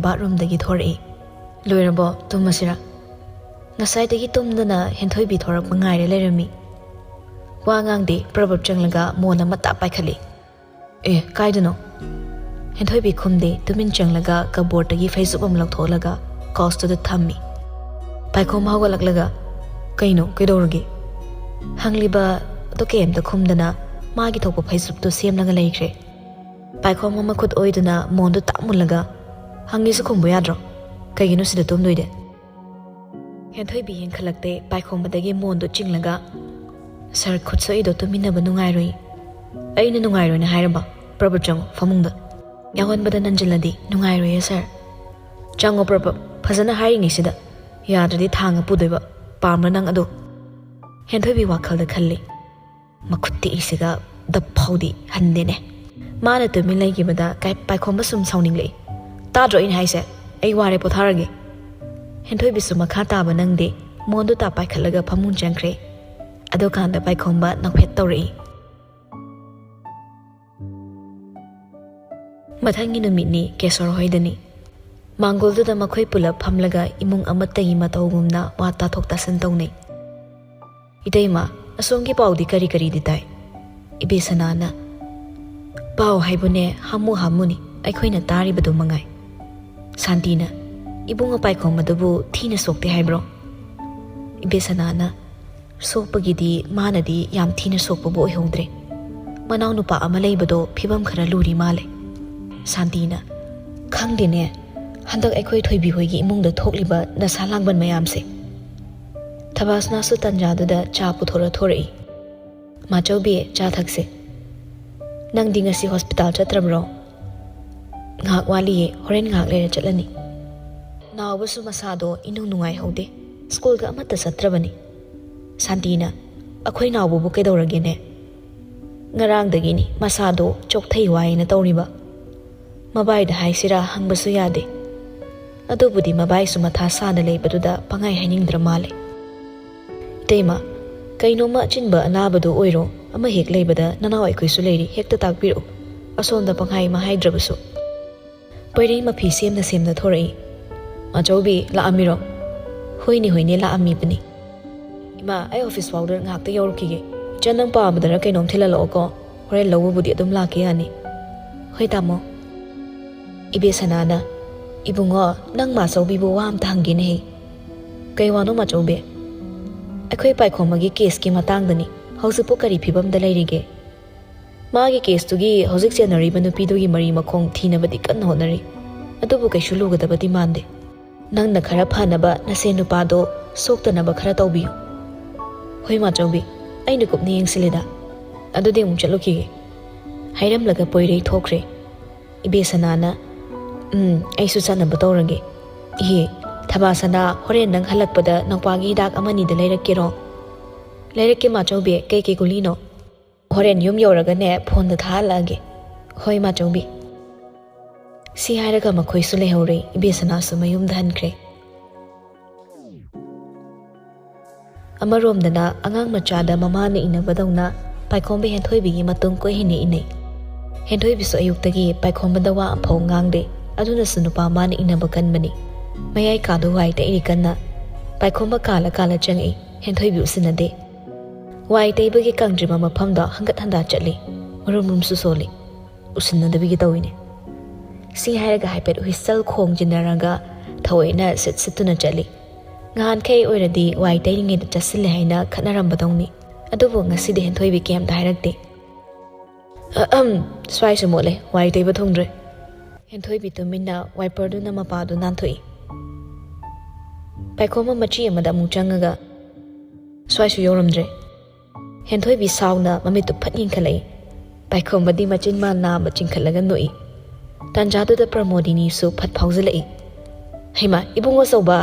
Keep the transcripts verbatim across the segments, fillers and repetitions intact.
ꯕꯥꯠꯔꯨꯝꯗꯒꯤ ꯊꯣꯔꯛꯏ꯫ "ꯂꯣꯏꯔꯕꯣ? ꯇꯨꯝꯃꯁꯤꯔꯥ?" ꯉꯁꯥꯏꯗꯒꯤ ꯇꯨꯝꯗꯅ ꯍꯦꯟꯊꯣꯏꯕꯤ ꯊꯣꯔꯛꯄ ꯉꯥꯏꯔ ꯂꯩꯔꯝꯃꯤ꯫ ꯋꯥ ꯉꯥꯡꯗꯦ꯫ ꯄ꯭ꯔꯕꯞ ꯆꯪꯂꯒ ꯃꯣꯟ ꯑꯃ ꯇꯥꯞ ꯄꯥꯏꯈꯠꯂꯤ꯫ "ꯑꯦ, ꯀꯥꯏꯗꯅꯣ?" ꯍꯦꯟꯊꯣꯏꯕꯤ ꯈꯨꯝꯗꯦ꯫ ꯇꯨꯃꯤꯟ ꯆꯪꯂꯒ ꯀꯕꯣꯔꯗꯇꯒꯤ ꯐꯩꯖꯨꯞ ꯑꯃ ꯂꯧꯊꯣꯛꯂꯒ ꯀꯥꯎꯁꯇꯨꯗ ꯊꯝꯃꯤ꯫ ꯄꯥꯏꯈꯣꯝꯕ ꯍꯧꯒꯠꯂꯛꯂꯒ, "ꯀꯩꯅꯣ? ꯀꯩꯗꯧꯔꯒꯦ?" ꯍꯪꯂꯤꯕ ꯑꯗꯨ ꯀꯩꯝꯇ ꯈꯨꯝꯗꯅ ꯃꯥꯒꯤ ꯊꯣꯛꯄ ꯐꯩꯖꯨꯞꯇꯨ ꯁꯦꯝꯂꯒ ꯂꯩꯈ꯭ꯔꯦ꯫ ꯄꯥꯏꯈꯣꯝꯕ ꯃꯈꯨꯠ ꯑꯣꯏꯗꯨꯅ ꯃꯣꯟꯗꯨ ꯇꯥꯛ ꯃꯨꯜꯂꯒ, "ꯍꯪꯉꯤꯁꯨ ꯈꯨꯝꯕ ꯌꯥꯗ꯭ꯔꯣ? ꯀꯩꯒꯤꯅꯣ ꯁꯤꯗ ꯇꯨꯝꯗꯣꯏꯗꯤ?" ꯍꯦꯟꯊꯣꯏꯕꯤ ꯌꯦꯡꯈꯠꯂꯛꯇꯦ꯫ ꯄꯥꯏꯈꯣꯝꯕꯗꯒꯤ ꯃꯣꯟꯗꯨ ꯆꯤꯡꯂꯒ, "ꯁꯥꯔ, ꯈꯨꯠ ꯁꯣꯛꯏꯗꯣ ꯇꯨꯃꯤꯟꯅꯕ ꯅꯨꯡꯉꯥꯏꯔꯣꯏ꯫" "ꯑꯩꯅ ꯅꯨꯡꯉꯥꯏꯔꯣꯏꯅ ꯍꯥꯏꯔꯕ? ꯄ꯭ꯔꯕꯞ, ꯆꯪꯉꯣ ꯐꯃꯨꯡꯗ꯫ ꯌꯥꯑꯣꯟꯕꯗ ꯅꯟꯖꯤꯜꯂꯗꯤ ꯅꯨꯡꯉꯥꯏꯔꯣꯏꯌꯦ ꯁꯥꯔ꯫" "ꯆꯪꯉꯣ ꯄ꯭ꯔꯕꯞ, ꯐꯖꯅ ꯍꯥꯏꯔꯤꯉꯩꯁꯤꯗ꯫ ꯌꯥꯗ꯭ꯔꯗꯤ ꯊꯥꯡꯅ ꯄꯨꯗꯣꯏꯕ꯫ ꯄꯥꯝꯕ꯭ꯔꯥ ꯅꯪ ꯑꯗꯣ?" ꯍꯦꯟꯊꯣꯏꯕꯤ ꯋꯥꯈꯜꯗ ꯈꯜꯂꯤ꯫ "ꯃꯈꯨꯠ ꯇꯦꯛꯏꯁꯤꯒ ꯗꯞ ꯐꯥꯎꯗꯤ ꯍꯟꯗꯦꯅꯦ꯫" ꯃꯥꯅ ꯇꯨꯃꯤꯟ ꯂꯩꯈꯤꯕꯗ ꯀꯥꯏ-, ꯄꯥꯏꯈꯣꯝꯕ ꯁꯨꯝ ꯁꯥꯎꯅꯤꯡꯂꯛꯏ꯫ "ꯇꯥꯗ꯭ꯔꯣ ꯑꯩꯅ ꯍꯥꯏꯁꯦ? ꯑꯩ ꯋꯥꯔꯦ, ꯄꯣꯊꯥꯔꯒꯦ꯫" ꯍꯦꯟꯊꯣꯏꯕꯤꯁꯨ ꯃꯈꯥ ꯇꯥꯕ ꯅꯪꯗꯦ꯫ ꯃꯣꯟꯗꯨ ꯇꯥꯞ ꯄꯥꯏꯈꯠꯂꯒ ꯐꯃꯨꯡ ꯆꯪꯈ꯭ꯔꯦ꯫ ꯑꯗꯨꯀꯥꯟꯗ ꯄꯥꯏꯈꯣꯝꯕ ꯅꯣꯛꯐꯦꯠ ꯇꯧꯔꯛꯏ꯫ ꯃꯊꯪꯒꯤ ꯅꯨꯃꯤꯠꯅꯤ꯫ ꯀꯦꯁꯣꯔ ꯍꯣꯏꯗꯅꯤ꯫ ꯃꯥꯡꯒꯣꯜꯗꯨꯗ ꯃꯈꯣꯏ ꯄꯨꯂꯞ ꯐꯝꯂꯒ ꯏꯃꯨꯡ ꯑꯃꯠꯇꯒꯤ ꯃꯇꯧꯒꯨꯝꯅ ꯋꯥ ꯇꯥꯊꯣꯛ ꯇꯥꯁꯤꯟ ꯇꯧꯅꯩ꯫ "ꯏꯇꯩꯃ, ꯑꯁꯣꯝꯒꯤ ꯄꯥꯎꯗꯤ ꯀꯔꯤ ꯀꯔꯤꯗꯤ ꯇꯥꯏ?" ꯏꯕꯦꯁꯅꯥꯅ, "ꯄꯥꯎ ꯍꯥꯏꯕꯨꯅꯦ, ꯍꯥꯃꯨ ꯍꯥꯃꯨꯅꯤ, ꯑꯩꯈꯣꯏꯅ ꯇꯥꯔꯤꯕꯗꯨ ꯃꯉꯥꯏ꯫" ꯁꯥꯟꯇꯤꯅ, "ꯏꯕꯨꯡꯉꯣ ꯄꯥꯏꯈꯣꯝꯕꯗꯨꯕꯨ ꯊꯤꯅ ꯁꯣꯛꯇꯦ ꯍꯥꯏꯕ꯭ꯔꯣ?" ꯏꯕꯦꯁꯅꯥꯅ, "ꯁꯣꯛꯄꯒꯤꯗꯤ ꯃꯥꯅꯗꯤ ꯌꯥꯝ ꯊꯤꯅ ꯁꯣꯛꯄꯕꯨ ꯑꯣꯏꯍꯧꯗ꯭ꯔꯦ꯫ ꯃꯅꯥꯎꯅꯨꯄꯥ ꯑꯃ ꯂꯩꯕꯗꯣ ꯐꯤꯕꯝ ꯈꯔ ꯂꯨꯔꯤ ꯃꯥꯜꯂꯦ꯫" ꯁꯥꯟꯇꯤꯅ, "ꯈꯪꯗꯦꯅꯦ, ꯍꯟꯗꯛ ꯑꯩꯈꯣꯏ ꯊꯣꯏꯕꯤ ꯍꯣꯏꯒꯤ ꯏꯃꯨꯡꯗ ꯊꯣꯛꯂꯤꯕ ꯅꯁꯥ ꯂꯥꯡꯕꯟ ꯃꯌꯥꯝꯁꯦ꯫" ꯊꯕꯥꯁꯅꯥꯁꯨ ꯇꯟꯖꯥꯗꯨꯗ ꯆꯥ ꯄꯨꯊꯣꯔ ꯊꯣꯔꯛꯏ꯫ "ꯃꯥꯆꯧꯕꯤ, ꯆꯥ ꯊꯛꯁꯦ꯫ ꯅꯪꯗꯤ ꯉꯁꯤ ꯍꯣꯁꯄꯤꯇꯥꯜ ꯆꯠꯇ꯭ꯔꯕ꯭ꯔꯣ?" "ꯉꯥꯏꯍꯥꯛ ꯋꯥꯠꯂꯤꯌꯦ, ꯍꯣꯔꯦꯟ ꯉꯥꯏꯍꯥꯛ ꯂꯩꯔ ꯆꯠꯂꯅꯤ꯫ ꯅꯥꯎꯕꯁꯨ ꯃꯁꯥꯗꯣ ꯏꯅꯨꯡ ꯅꯨꯡꯉꯥꯏꯍꯧꯗꯦ, ꯁ꯭ꯀꯨꯜꯒ ꯑꯃꯠꯇ ꯆꯠꯇ꯭ꯔꯕꯅꯤ꯫" ꯁꯥꯟꯇꯤꯅ, "ꯑꯩꯈꯣꯏ ꯅꯥꯎꯕꯕꯨ ꯀꯩꯗꯧꯔꯒꯦꯅꯦ?" "ꯉꯔꯥꯡꯗꯒꯤꯅꯤ ꯃꯁꯥꯗꯣ ꯆꯣꯛꯊꯩ ꯋꯥꯏꯅ ꯇꯧꯔꯤꯕ꯫ ꯃꯕꯥꯏꯗ ꯍꯥꯏꯁꯤꯔꯥ ꯍꯪꯕꯁꯨ ꯌꯥꯗꯦ꯫ ꯑꯗꯨꯕꯨꯗꯤ ꯃꯕꯥꯏꯁꯨ ꯃꯊꯥ ꯁꯥꯅ ꯂꯩꯕꯗꯨꯗ ꯄꯪꯍꯥꯏ ꯍꯥꯏꯅꯤꯡꯗ꯭ꯔ ꯃꯥꯜꯂꯦ꯫ ꯏꯇꯩꯃ, ꯀꯩꯅꯣꯝꯃ ꯑꯆꯤꯟꯕ ꯑꯅꯥꯕꯗꯣ ꯑꯣꯏꯔꯣ, ꯑꯃ ꯍꯦꯛ ꯂꯩꯕꯗ ꯅꯅꯥꯎ ꯑꯩꯈꯣꯏꯁꯨ ꯂꯩꯔꯤ, ꯍꯦꯛꯇ ꯇꯥꯛꯄꯤꯔꯛꯎ꯫ ꯑꯁꯣꯝꯗ ꯄꯪꯍꯥꯏ ꯑꯃ ꯍꯥꯏꯗ꯭ꯔꯕꯁꯨ꯫" ꯄꯣꯏꯔꯩ ꯃꯐꯤ ꯁꯦꯝꯅ ꯁꯦꯝꯅ ꯊꯣꯔꯛꯏ꯫ "ꯃꯥꯆꯧꯕꯤ, ꯂꯥꯛꯑꯝꯃꯤꯔꯣ?" "ꯍꯣꯏꯅꯦ, ꯍꯣꯏꯅꯦ, ꯂꯥꯛꯑꯝꯃꯤꯕꯅꯤ꯫ ꯏꯃꯥ, ꯑꯩ ꯑꯣꯐꯤꯁ ꯐꯥꯎꯗ ꯉꯥꯏꯍꯥꯛꯇ ꯌꯧꯔꯨꯈꯤꯒꯦ꯫ ꯏꯆꯟ, ꯅꯪ ꯄꯥꯝꯕꯗꯔ ꯀꯩꯅꯣꯝ ꯊꯤꯜꯍꯜꯂꯛꯑꯣꯀꯣ꯫ ꯍꯣꯔꯦꯟ ꯂꯧꯕꯕꯨꯗꯤ ꯑꯗꯨꯝ ꯂꯥꯛꯀꯦ ꯌꯥꯅꯤ꯫" "ꯍꯣꯏ ꯇꯥꯃꯣ꯫" ꯏꯕꯦꯁꯅꯥꯅ, "ꯏꯕꯨꯡꯉꯣ, ꯅꯪ ꯃꯥꯆꯧꯕꯤꯕꯨ ꯋꯥ ꯑꯝꯇ ꯍꯪꯒꯦꯅꯦꯍꯦ꯫" "ꯀꯩ ꯋꯥꯅꯣ ꯃꯥꯆꯧꯕꯤ?" "ꯑꯩꯈꯣꯏ ꯄꯥꯏꯈꯣꯝꯕꯒꯤ ꯀꯦꯁꯀꯤ ꯃꯇꯥꯡꯗꯅꯤ꯫ ꯍꯧꯖꯤꯛꯄꯨ ꯀꯔꯤ ꯐꯤꯕꯝꯗ ꯂꯩꯔꯤꯒꯦ?" "ꯃꯥꯒꯤ ꯀꯦꯁꯇꯨꯒꯤ ꯍꯧꯖꯤꯛ ꯆꯦꯟꯅꯔꯤꯕ ꯅꯨꯄꯤꯗꯨꯒꯤ ꯃꯔꯤ ꯃꯈꯣꯡ ꯊꯤꯅꯕꯗꯤ ꯀꯟꯅ ꯍꯣꯠꯅꯔꯤ꯫ ꯑꯗꯨꯕꯨ ꯀꯩꯁꯨ ꯂꯨꯒꯗꯕꯗꯤ ꯃꯥꯟꯗꯦ꯫ ꯅꯪꯅ ꯈꯔ ꯐꯅꯕ ꯅꯁꯦꯟ ꯅꯨꯄꯥꯗꯣ ꯁꯣꯛꯇꯅꯕ ꯈꯔ ꯇꯧꯕꯤꯌꯨ꯫" "ꯍꯣꯏ ꯃꯥꯆꯧꯕꯤ, ꯑꯩꯅ ꯀꯨꯞꯅ ꯌꯦꯡꯁꯤꯜꯂꯦꯗ꯫" "ꯑꯗꯨꯗꯤ ꯑꯃꯨꯛ ꯆꯠꯂꯨꯈꯤꯒꯦ꯫" ꯍꯥꯏꯔꯝꯂꯒ ꯄꯣꯏꯔꯩ ꯊꯣꯛꯈ꯭ꯔꯦ꯫ ꯏꯕꯦꯁꯅꯥꯅ, "ꯎꯝ, ꯑꯩꯁꯨ ꯆꯠꯅꯕ ꯇꯧꯔꯒꯦ꯫ ꯏꯍꯦ, ꯊꯕꯥꯁꯅꯥ, ꯍꯣꯔꯦꯟ ꯅꯪ ꯍꯜꯂꯛꯄꯗ ꯅꯧꯄꯥꯒꯤ ꯍꯤꯗꯥꯛ ꯑꯃꯅꯤꯗ ꯂꯩꯔꯛꯀꯦꯔꯣ?" "ꯂꯩꯔꯛꯀꯦ ꯃꯥꯆꯧꯕꯤ, ꯀꯩꯀꯩ ꯒꯨꯂꯤꯅꯣ?" "ꯍꯣꯔꯦꯟ ꯌꯨꯝ ꯌꯧꯔꯒꯅꯦ, ꯐꯣꯟꯗ ꯊꯥꯍꯜꯂꯛꯑꯒꯦ꯫" "ꯍꯣꯏ ꯃꯥꯆꯧꯕꯤ꯫" ꯁꯤ ꯍꯥꯏꯔꯒ ꯃꯈꯣꯏꯁꯨ ꯂꯩꯍꯧꯔꯦ꯫ ꯏꯕꯦꯁꯅꯥꯁꯨ ꯃꯌꯨꯝꯗ ꯍꯟꯈ꯭ꯔꯦ꯫ ꯑꯃꯔꯣꯝꯗꯅ ꯑꯉꯥꯡ ꯃꯆꯥꯗ ꯃꯃꯥꯅ ꯏꯅꯕꯗꯧꯅ ꯄꯥꯏꯈꯣꯝꯕ ꯍꯦꯟꯊꯣꯏꯕꯤꯒꯤ ꯃꯇꯨꯡ ꯀꯣꯏ ꯍꯦꯟꯅ ꯏꯅꯩ꯫ ꯍꯦꯟꯊꯣꯏꯕꯤꯁꯨ ꯑꯌꯨꯛꯇꯒꯤ ꯄꯥꯏꯈꯣꯝꯕꯗ ꯋꯥ ꯑꯝꯐꯥꯎ ꯉꯥꯡꯗꯦ꯫ ꯑꯗꯨꯅꯁꯨ ꯅꯨꯄꯥ ꯃꯥꯅ ꯏꯅꯕ ꯀꯟꯕꯅꯤ꯫ ꯃꯌꯥꯏ ꯀꯥꯗꯨ ꯋꯥꯏ ꯇꯩꯔꯤ ꯀꯟꯅ꯫ ꯄꯥꯏꯈꯣꯝꯕ ꯀꯥꯜꯂ ꯀꯥꯜꯂ ꯆꯪꯉꯛꯏ꯫ ꯍꯦꯟꯊꯣꯏꯕꯤ ꯎꯁꯤꯟꯅꯗꯦ꯫ ꯋꯥꯏ ꯇꯩꯕꯒꯤ ꯀꯪꯗ꯭ꯔꯤꯕ ꯃꯐꯝꯗꯣ ꯍꯪꯒꯠ ꯍꯟꯗꯥ ꯆꯠꯂꯤ꯫ ꯃꯔꯨꯝ ꯔꯨꯝꯁꯨ ꯁꯣꯜꯂꯤ꯫ ꯎꯁꯤꯟꯅꯗꯕꯤꯒꯤ ꯇꯧꯏꯅꯦ꯫ ꯁꯤ ꯍꯥꯏꯔꯒ ꯍꯥꯏꯐꯦꯠ ꯍꯨꯏꯁꯜ ꯈꯣꯡꯖꯤꯟꯅꯔꯒ ꯊꯑꯣꯏꯅ ꯁꯤꯠ ꯁꯤꯠꯇꯨꯅ ꯆꯠꯂꯤ꯫ ꯉꯍꯥꯟꯈꯩ ꯑꯣꯏꯔꯗꯤ ꯋꯥꯏ ꯇꯩꯔꯤꯉꯩꯗ ꯆꯠꯁꯤꯜꯂꯦ ꯍꯥꯏꯅ ꯈꯠꯅꯔꯝꯕꯗꯧꯅꯤ꯫ ꯑꯗꯨꯕꯨ ꯉꯁꯤꯗꯤ ꯍꯦꯟꯊꯣꯏꯕꯤ ꯀꯩꯝꯇ ꯍꯥꯏꯔꯛꯇꯦ꯫ "ꯑꯍꯝ, ꯁ꯭ꯋꯥꯏꯁꯨ ꯃꯣꯠꯂꯦ, ꯋꯥꯏ ꯇꯩꯕ ꯊꯨꯡꯗ꯭ꯔꯦ꯫" ꯍꯦꯟꯊꯣꯏꯕꯤ ꯇꯨꯃꯤꯟꯅ ꯋꯥꯏꯄꯔꯗꯨꯅ ꯃꯄꯥꯗꯨ ꯅꯥꯟꯊꯣꯛꯏ꯫ ꯄꯥꯏꯈꯣꯝꯕ ꯃꯆꯤ ꯑꯃꯗ ꯑꯃꯨꯛ ꯆꯪꯉꯒ, "ꯁ꯭ꯋꯥꯏꯁꯨ ꯌꯧꯔꯝꯗ꯭ꯔꯦ꯫" ꯍꯦꯟꯊꯣꯏꯕꯤ ꯁꯥꯎꯅ ꯃꯃꯤꯠꯇꯨ ꯐꯠ ꯌꯦꯡꯈꯠꯂꯛꯏ꯫ ꯄꯥꯏꯈꯣꯝꯕꯗꯤ ꯃꯆꯤꯟ ꯃꯥ ꯅꯥꯝꯃ ꯆꯤꯡꯈꯠꯂꯒ ꯅꯣꯛꯏ꯫ ꯇꯥꯟꯖꯥꯗꯨꯗ ꯄ꯭ꯔꯃꯣꯗꯤꯅꯤꯁꯨ ꯐꯠ ꯐꯥꯎꯖꯤꯜꯂꯛꯏ꯫ "ꯍꯩꯃꯥ, ꯏꯕꯨꯡ ꯑꯆꯧꯕ!"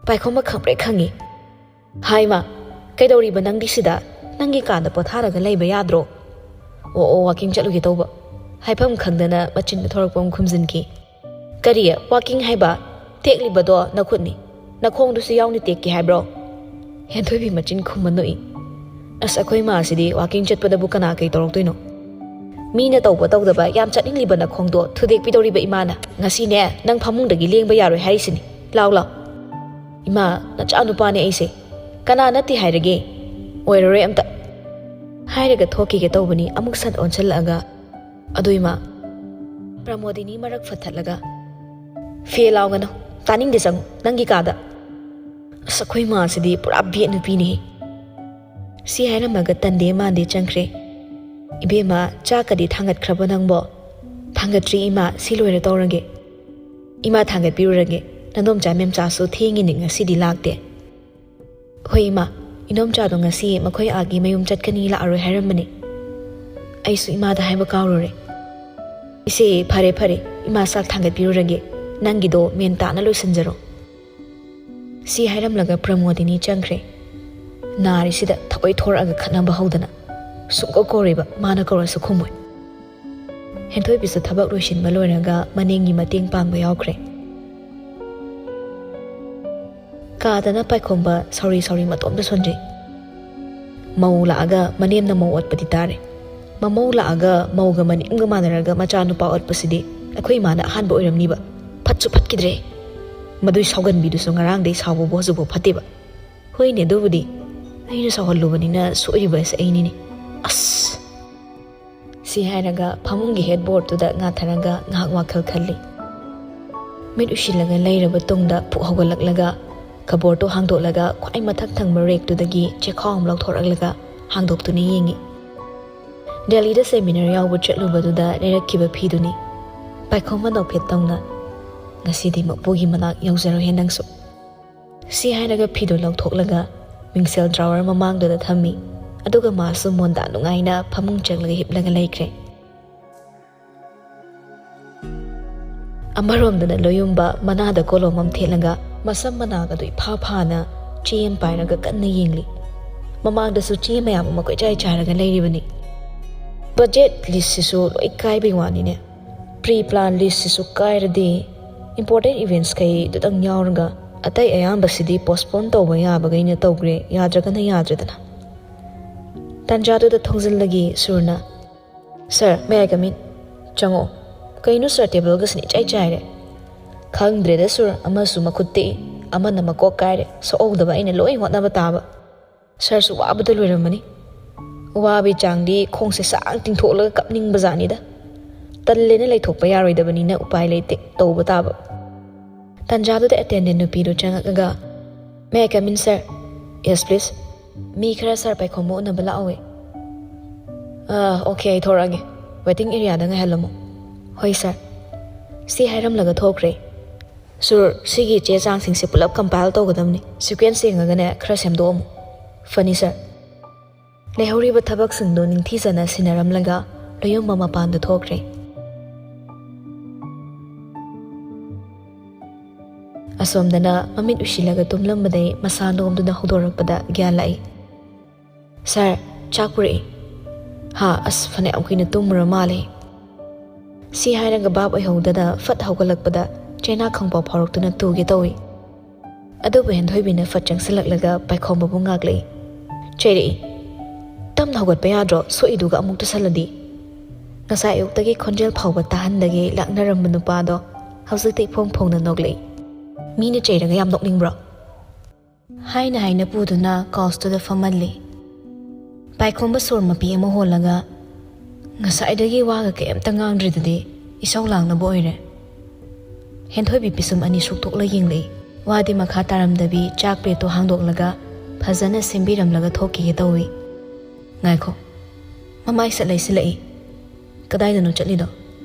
ꯄꯥꯏꯈꯣꯝꯕ ꯈꯪꯄ꯭ꯔꯦꯛ ꯈꯪꯉꯤ꯫ "ꯍꯥꯏꯃ, ꯀꯩꯗꯧꯔꯤꯕ ꯅꯪꯗꯤ ꯁꯤꯗ? ꯅꯪꯒꯤ ꯀꯥꯗ ꯄꯣꯊꯥꯔꯒ ꯂꯩꯕ ꯌꯥꯗ꯭ꯔꯣ?" "ꯑꯣ, ꯑꯣ, ꯋꯥꯀꯤꯡ ꯆꯠꯂꯨꯒꯦ ꯇꯧꯕ꯫" ꯍꯥꯏꯐꯝ ꯈꯪꯗꯅ ꯃꯆꯤꯟ ꯊꯣꯔꯛꯄ ꯑꯃ ꯈꯨꯝꯖꯤꯟꯈꯤ꯫ "ꯀꯔꯤ? ꯋꯥꯀꯤꯡ ꯍꯥꯏꯕ? ꯇꯦꯛꯂꯤꯕꯗꯣ ꯅꯈꯨꯠꯅꯤ꯫ ꯅꯈꯣꯡꯗꯨꯁꯨ ꯌꯥꯎꯅ ꯇꯦꯛꯀꯦ ꯍꯥꯏꯕ꯭ꯔꯣ?" ꯍꯦꯟꯊꯣꯏꯕꯤ ꯃꯆꯤꯟ ꯈꯨꯝꯃ ꯅꯣꯛꯏ꯫ "ꯑꯁ, ꯑꯩꯈꯣꯏ ꯃꯥꯁꯤꯗꯤ ꯋꯥꯀꯤꯡ ꯆꯠꯄꯗꯕꯨ ꯀꯅꯥ ꯀꯩ ꯇꯧꯔꯛꯇꯣꯏꯅꯣ?" ꯃꯤꯅ ꯇꯧꯕ ꯇꯧꯗꯕ ꯌꯥꯝ ꯆꯠꯅꯤꯡꯂꯤꯕ ꯅꯈꯣꯡꯗꯣ ꯊꯨꯗꯦꯛꯄꯤꯗꯧꯔꯤꯕ ꯏꯃꯥꯅ ꯉꯁꯤꯅꯦ ꯅꯪ ꯐꯃꯨꯡꯗꯒꯤ ꯂꯦꯡꯕ ꯌꯥꯔꯣꯏ ꯍꯥꯏꯔꯤꯁꯤꯅꯤ꯫ ꯂꯥꯎ ꯂꯥꯎ꯫ ꯏꯃꯥ, ꯅꯆꯥ ꯅꯨꯄꯥꯅꯦ ꯑꯩꯁꯦ꯫ ꯀꯅꯥ ꯅꯠꯇꯦ ꯍꯥꯏꯔꯒꯦ? ꯑꯣꯏꯔꯔꯣꯏ ꯑꯝꯇ꯫ ꯍꯥꯏꯔꯒ ꯊꯣꯛꯈꯤꯒꯦ ꯇꯧꯕꯅꯤ, ꯑꯃꯨꯛ ꯁꯠ ꯑꯣꯟꯁꯤꯜꯂꯛꯑꯒ, "ꯑꯗꯨ ꯏꯃꯥ"꯫ ꯄ꯭ꯔꯃꯣꯗꯤꯅꯤ ꯃꯔꯛ ꯐꯠꯊꯠꯂꯒ, "ꯐꯦ ꯂꯥꯎꯒꯅꯨ, ꯇꯥꯅꯤꯡꯗꯦ, ꯆꯪꯉꯨ ꯅꯪꯒꯤ ꯀꯥꯗ"꯫ ꯑꯁ, ꯑꯩꯈꯣꯏ ꯃꯥꯁꯤꯗꯤ ꯄꯨꯔꯥ ꯕꯦꯠ ꯅꯨꯄꯤꯅꯦꯍꯦ꯫ ꯁꯤ ꯍꯥꯏꯔꯝꯃꯒ ꯇꯟꯗꯦ ꯃꯥꯟꯗꯦ ꯆꯪꯈ꯭ꯔꯦ꯫ "ꯏꯕꯦꯝꯃ, ꯆꯥꯛꯀꯗꯤ ꯊꯥꯡꯒꯠꯈ꯭ꯔꯕ ꯅꯪꯕꯣ?" "ꯊꯥꯡꯒꯠꯇ꯭ꯔꯤ ꯏꯃꯥ, ꯁꯤ ꯂꯣꯏꯔ ꯇꯧꯔꯒꯦ"꯫ "ꯏꯃꯥ ꯊꯥꯡꯒꯠꯄꯤꯔꯨꯔꯒꯦ, ꯅꯗꯣꯝꯆꯥ ꯃꯦꯝꯆꯥꯁꯨ ꯊꯦꯡꯉꯤꯅꯦ ꯉꯁꯤꯗꯤ ꯂꯥꯛꯇꯦ"꯫ "ꯍꯣꯏ ꯏꯃꯥ, ꯏꯅꯣꯝꯆꯥꯗꯣ ꯉꯁꯤ ꯃꯈꯣꯏ ꯑꯥꯒꯤ ꯃꯌꯨꯝ ꯆꯠꯀꯅꯤ, ꯂꯥꯛꯑꯔꯣꯏ ꯍꯥꯏꯔꯝꯕꯅꯦ꯫ ꯑꯩꯁꯨ ꯏꯃꯥꯗ ꯍꯥꯏꯕ ꯀꯥꯎꯔꯨꯔꯦ꯫ ꯏꯆꯦ, ꯐꯔꯦ ꯐꯔꯦ, ꯏꯃꯥ ꯆꯥꯛ ꯊꯥꯡꯒꯠꯄꯤꯔꯨꯔꯒꯦ, ꯅꯪꯒꯤꯗꯣ ꯃꯦꯟ ꯇꯥꯅ ꯂꯣꯏꯁꯤꯟꯖꯔꯣ"꯫ ꯁꯤ ꯍꯥꯏꯔꯝꯂꯒ ꯄ꯭ꯔꯃꯣꯗꯤꯅꯤ ꯆꯪꯈ꯭ꯔꯦ꯫ ꯅꯥꯔꯤꯁꯤꯗ ꯊꯑꯣꯏ ꯊꯣꯔꯛꯑꯒ ꯈꯠꯅꯕ ꯍꯧꯗꯅ꯫ ꯁꯨꯡꯀꯧ ꯀꯧꯔꯣꯏꯕ, ꯃꯥꯅ ꯀꯧꯔꯁꯨ ꯈꯨꯝꯃꯣꯏ꯫ ꯍꯦꯟꯊꯣꯏꯕꯤꯁꯨ ꯊꯕꯛ ꯂꯣꯏꯁꯤꯟꯕ ꯂꯣꯏꯔꯒ ꯃꯅꯦꯝꯒꯤ ꯃꯇꯦꯡ ꯄꯥꯡꯕ ꯌꯥꯎꯈ꯭ꯔꯦ꯫ ꯀꯥꯗꯅ ꯄꯥꯏꯈꯣꯝꯕ ꯁꯧꯔꯤ ꯁꯧꯔꯤ ꯃꯇꯣꯝꯇ ꯁꯣꯟꯖꯩ꯫ ꯃꯧ ꯂꯥꯛꯑꯒ ꯃꯅꯦꯝꯅ ꯃꯧ ꯑꯣꯠꯄꯗꯤ ꯇꯥꯔꯦ꯫ ꯃꯃꯧ ꯂꯥꯛꯑꯒ ꯃꯧꯒ ꯃꯅꯦꯝꯒ ꯃꯥꯟꯅꯔꯒ ꯃꯆꯥ ꯅꯨꯄꯥ ꯑꯣꯠꯄꯁꯤꯗꯤ ꯑꯩꯈꯣꯏ ꯏꯃꯥꯅ ꯑꯍꯥꯟꯕ ꯑꯣꯏꯔꯝꯅꯤꯕ꯫ ꯐꯠꯁꯨ ꯐꯠꯈꯤꯗ꯭ꯔꯦ꯫ ꯃꯗꯨꯏ ꯁꯥꯎꯒꯟꯕꯤꯗꯨꯁꯨ ꯉꯔꯥꯡꯗꯩ ꯁꯥꯎꯕꯕꯨ ꯍꯧꯖꯤꯛꯐꯥꯎ ꯐꯠꯇꯦꯕ꯫ ꯍꯣꯏꯅꯦ, ꯑꯗꯨꯕꯨꯗꯤ ꯑꯩꯅ ꯁꯥꯎꯍꯜꯂꯨꯕꯅꯤꯅ ꯁꯣꯏꯔꯤꯕ ꯑꯁꯦ ꯑꯩꯅꯤꯅꯦ꯫ ꯑꯁ! ꯁꯤ ꯍꯥꯏꯔꯒ ꯐꯃꯨꯡꯒꯤ ꯍꯦꯠ ꯕꯣꯔꯗꯇꯨꯗ ꯉꯥꯊꯔꯒ ꯉꯥꯏꯍꯥꯛ ꯋꯥꯈꯜ ꯈꯜꯂꯤ꯫ ꯃꯤꯠ ꯎꯏꯁꯤꯜꯂꯒ ꯂꯩꯔꯕ ꯇꯨꯡꯗ ꯐꯨꯛ ꯍꯧꯒꯠꯂꯛꯂꯒ ꯀꯕꯣꯔꯗꯇꯨ ꯍꯥꯡꯗꯣꯛꯂꯒ ꯈ꯭ꯋꯥꯏ ꯃꯊꯛ ꯊꯪꯕ ꯔꯦꯛꯇꯨꯗꯒꯤ ꯆꯦꯈꯥꯎ ꯑꯃ ꯂꯧꯊꯣꯔꯛꯂꯒ ꯍꯥꯡꯗꯣꯛꯇꯨꯅ ꯌꯦꯡꯉꯤ꯫ ꯗꯦꯜꯂꯤꯗ ꯁꯦꯃꯤꯅꯥꯔ ꯌꯥꯎꯕ ꯆꯠꯂꯨꯕꯗꯨꯗ ꯂꯩꯔꯛꯈꯤꯕ ꯐꯤꯗꯨꯅꯤ꯫ ꯄꯥꯏꯈꯣꯝꯕ ꯅꯣꯛꯐꯦꯠ ꯇꯧꯅ, "ꯉꯁꯤꯗꯤ ꯃꯄꯨꯒꯤ ꯃꯅꯥꯛ ꯌꯧꯖꯔꯣꯍꯦ ꯅꯪꯁꯨ"꯫ ꯁꯤ ꯍꯥꯏꯔꯒ ꯐꯤꯗꯨ ꯂꯧꯊꯣꯛꯂꯒ ꯃꯤꯡꯁꯦꯜ ꯗ꯭ꯔꯥꯋꯔ ꯃꯃꯥꯡꯗꯨꯗ ꯊꯝꯃꯤ꯫ ꯑꯗꯨꯒ ꯃꯥꯁꯨ ꯃꯣꯟꯗꯥ ꯅꯨꯡꯉꯥꯏꯅ ꯐꯃꯨꯡ ꯆꯪꯂꯒ ꯍꯤꯞꯂꯒ ꯂꯩꯈ꯭ꯔꯦ꯫ ꯑꯃꯔꯣꯝꯗꯅ ꯂꯣꯌꯨꯝꯕ ꯃꯅꯥꯗ ꯀꯣꯂꯣꯝ ꯑꯃ ꯊꯦꯠꯂꯒ ꯃꯁꯝ ꯃꯅꯥꯒꯗꯨ ꯏꯐꯥ ꯐꯥꯅ ꯆꯦ ꯑꯃ ꯄꯥꯏꯔꯒ ꯀꯟꯅ ꯌꯦꯡꯂꯤ꯫ ꯃꯃꯥꯡꯗꯁꯨ ꯆꯦ ꯃꯌꯥꯝ ꯑꯃ ꯀꯣꯏꯆꯥꯏ ꯆꯥꯏꯔꯒ ꯂꯩꯔꯤꯕꯅꯤ꯫ ꯕꯖꯦꯠ ꯂꯤꯁꯁꯤꯁꯨ ꯂꯣꯏ ꯀꯥꯏꯕꯩ ꯋꯥꯅꯤꯅꯦ꯫ ꯄ꯭ꯔꯤ ꯄ꯭ꯂꯥꯟ ꯂꯤꯁꯁꯤꯁꯨ ꯀꯥꯏꯔꯗꯤ ꯏꯝꯄꯣꯔꯇꯦꯟ ꯏꯚꯦꯟꯠꯁꯈꯩꯗꯨꯗꯪ ꯌꯥꯎꯔꯒ ꯑꯇꯩ ꯑꯌꯥꯝꯕꯁꯤꯗꯤ ꯄꯣꯁꯄꯣꯟ ꯇꯧꯕ ꯌꯥꯕꯈꯩꯅ ꯇꯧꯈ꯭ꯔꯦ, ꯌꯥꯗ꯭ꯔꯒꯅ ꯌꯥꯗ꯭ꯔꯦꯗꯅ꯫ ꯇꯥꯟꯖꯥꯗꯨꯗ ꯊꯣꯡꯖꯤꯜꯂꯒꯤ ꯁꯨꯔꯅ, Sir, may I come in? ꯆꯪꯉꯛꯑꯣ꯫ ꯀꯩꯅꯣ ꯁꯥꯔ, ꯇꯦꯕꯜꯒꯁꯤꯅ ꯏꯆꯥꯏ ꯆꯥꯏꯔꯦ꯫ ꯈꯪꯗ꯭ꯔꯦꯗ ꯁꯨꯔ, ꯑꯃꯁꯨ ꯃꯈꯨꯠ ꯇꯦꯛꯏ, ꯑꯃꯅ ꯃꯀꯣꯛ ꯀꯥꯏꯔꯦ, ꯁꯣꯛꯍꯧꯗꯕ ꯑꯩꯅ ꯂꯣꯏ ꯍꯣꯠꯅꯕ ꯇꯥꯕ꯫ ꯁꯥꯔꯁꯨ ꯋꯥꯕꯗ ꯂꯣꯏꯔꯝꯃꯅꯤ꯫ ꯋꯥꯕꯒꯤ ꯆꯥꯡꯗꯤ ꯈꯣꯡꯁꯦ ꯁꯥꯡ ꯇꯤꯡꯊꯣꯛꯂꯒ ꯀꯞꯅꯤꯡꯕꯖꯥꯠꯅꯤꯗ꯫ ꯇꯜꯂꯦꯅ ꯂꯩꯊꯣꯛꯄ ꯌꯥꯔꯣꯏꯗꯕꯅꯤꯅ ꯎꯄꯥꯏ ꯂꯩꯇꯦ, ꯇꯧꯕ ꯇꯥꯕ꯫ ꯇꯥꯟꯖꯥꯗꯨꯗ ꯑꯦꯇꯦꯟꯗꯦꯟ ꯅꯨꯄꯤꯗꯨ ꯆꯪꯉꯛꯑꯒ, "May I come in, sir?" "Yes, please." "ꯃꯤ ꯈꯔ ꯁꯥꯔ ꯄꯥꯏꯈꯣꯝꯕ ꯎꯅꯕ ꯂꯥꯛꯍꯧꯋꯦ." "ꯑꯥ, okay, ꯑꯩ ꯊꯣꯔꯛꯑꯒꯦ꯫ Waiting areaꯗ ꯉꯥꯏꯍꯜꯂꯝꯃꯣ꯫" "ꯍꯣꯏ ꯁꯥꯔ꯫" ꯁꯤ ꯍꯥꯏꯔꯝꯂꯒ ꯊꯣꯛꯈ꯭ꯔꯦ꯫ "ꯁꯨꯔ, ꯁꯤꯒꯤ ꯆꯦ ꯆꯥꯡꯁꯤꯡꯁꯦ ꯄꯨꯂꯞ compile ꯇꯧꯒꯗꯕꯅꯤ꯫ Sequence ꯌꯦꯡꯉꯒꯅꯦ ꯈꯔ ꯁꯦꯝꯗꯣꯛꯑꯝꯃꯨ꯫" "ꯐꯅꯤ ꯁꯥꯔ꯫" ꯂꯩꯍꯧꯔꯤꯕ ꯊꯕꯛꯁꯤꯡꯗꯨ ꯅꯤꯡꯊꯤꯖꯅ ꯁꯤꯟꯅꯔꯝꯂꯒ ꯂꯣꯌꯨꯝꯕ ꯃꯄꯥꯟꯗ ꯊꯣꯛꯈ꯭ꯔꯦ꯫ ꯑꯁꯣꯝꯗꯅ ꯃꯃꯤꯠ ꯎꯏꯁꯤꯜꯂꯒ ꯇꯨꯝꯂꯝꯕꯗꯩ ꯃꯁꯥ ꯅꯣꯝꯗꯨꯅ ꯍꯧꯗꯣꯔꯛꯄꯗ ꯒ꯭ꯌꯥꯟ ꯂꯥꯛꯏ꯫ "ꯁꯥꯔ, ꯆꯥꯛ ꯄꯨꯔꯛꯏ꯫" "ꯍꯥ, ꯑꯁ, ꯐꯅꯌꯥꯝ ꯀꯨꯏꯅ ꯇꯨꯝꯃꯨꯔ ꯃꯥꯜꯂꯦ꯫" ꯁꯤ ꯍꯥꯏꯔꯒ ꯚꯥꯞ ꯑꯣꯏꯍꯧꯗꯅ ꯐꯠ ꯍꯧꯒꯠꯂꯛꯄꯗ ꯆꯩꯅꯥ ꯈꯪꯄꯥꯎ ꯐꯥꯎꯔꯛꯇꯨꯅ ꯇꯨꯒꯦ ꯇꯧꯏ꯫ ꯑꯗꯨꯕꯨ ꯍꯦꯟꯊꯣꯏꯕꯤꯅ ꯐꯠ ꯆꯪꯁꯤꯜꯂꯛꯂꯒ ꯄꯥꯏꯈꯣꯝꯕꯕꯨ ꯉꯥꯛꯂꯛꯏ꯫ ꯆꯩꯔꯛꯏ꯫ "ꯇꯞꯅ ꯍꯧꯒꯠꯄ ꯌꯥꯗ꯭ꯔꯣ? ꯁꯣꯛꯏꯗꯨꯒ ꯑꯃꯨꯛ ꯇꯨꯁꯜꯂꯗꯤ?" ꯉꯁꯥꯏ ꯑꯌꯨꯛꯇꯒꯤ ꯈꯣꯟꯖꯦꯜ ꯐꯥꯎꯕ ꯇꯥꯍꯟꯗꯒꯦ ꯂꯥꯛꯅꯔꯝꯕ ꯅꯨꯄꯥꯗꯣ ꯍꯧꯖꯤꯛꯇꯤ ꯏꯐꯣꯡ ꯐꯣꯡꯅ ꯅꯣꯛꯂꯛꯏ꯫ "ꯃꯤꯅ ꯆꯩꯔꯒ ꯌꯥꯝ ꯅꯣꯛꯅꯤꯡꯕ꯭ꯔꯣ?" ꯍꯥꯏꯅ ꯍꯥꯏꯅ ꯄꯨꯗꯨꯅ ꯀꯥꯎꯁꯇꯨꯗ ꯐꯝꯍꯜꯂꯤ꯫ ꯄꯥꯏꯈꯣꯝꯕ ꯁꯣꯔ ꯃꯄꯤ ꯑꯃ ꯍꯣꯜꯂꯒ, "ꯉꯁꯥꯏꯗꯒꯤ ꯋꯥꯒ ꯀꯩꯝꯇ ꯉꯥꯡꯗ꯭ꯔꯤꯗꯨꯗꯤ, ꯏꯁꯧ ꯂꯥꯡꯅꯕ ꯑꯣꯏꯔꯦ꯫" ꯍꯦꯟꯊꯣꯏꯕꯤ ꯄꯤꯁꯨꯝ ꯑꯅꯤ ꯁꯨꯛꯇꯣꯛꯂ ꯌꯦꯡꯂꯛꯏ꯫ ꯋꯥꯗꯤ ꯃꯈꯥ ꯇꯥꯔꯝꯗꯕꯤ ꯆꯥꯛ ꯄ꯭ꯂꯦꯠꯇꯣ ꯍꯥꯡꯗꯣꯛꯂꯒ ꯐꯖꯅ ꯁꯦꯝꯕꯤꯔꯝꯂꯒ ꯊꯣꯛꯈꯤꯒꯦ ꯇꯧꯏ꯫ "ꯉꯥꯏꯈꯣ꯫" ꯃꯃꯥꯏ ꯁꯠ ꯂꯩꯁꯤꯜꯂꯛꯏ꯫ "ꯀꯗꯥꯏꯗꯅꯣ ꯆꯠꯂꯤꯗꯣ?"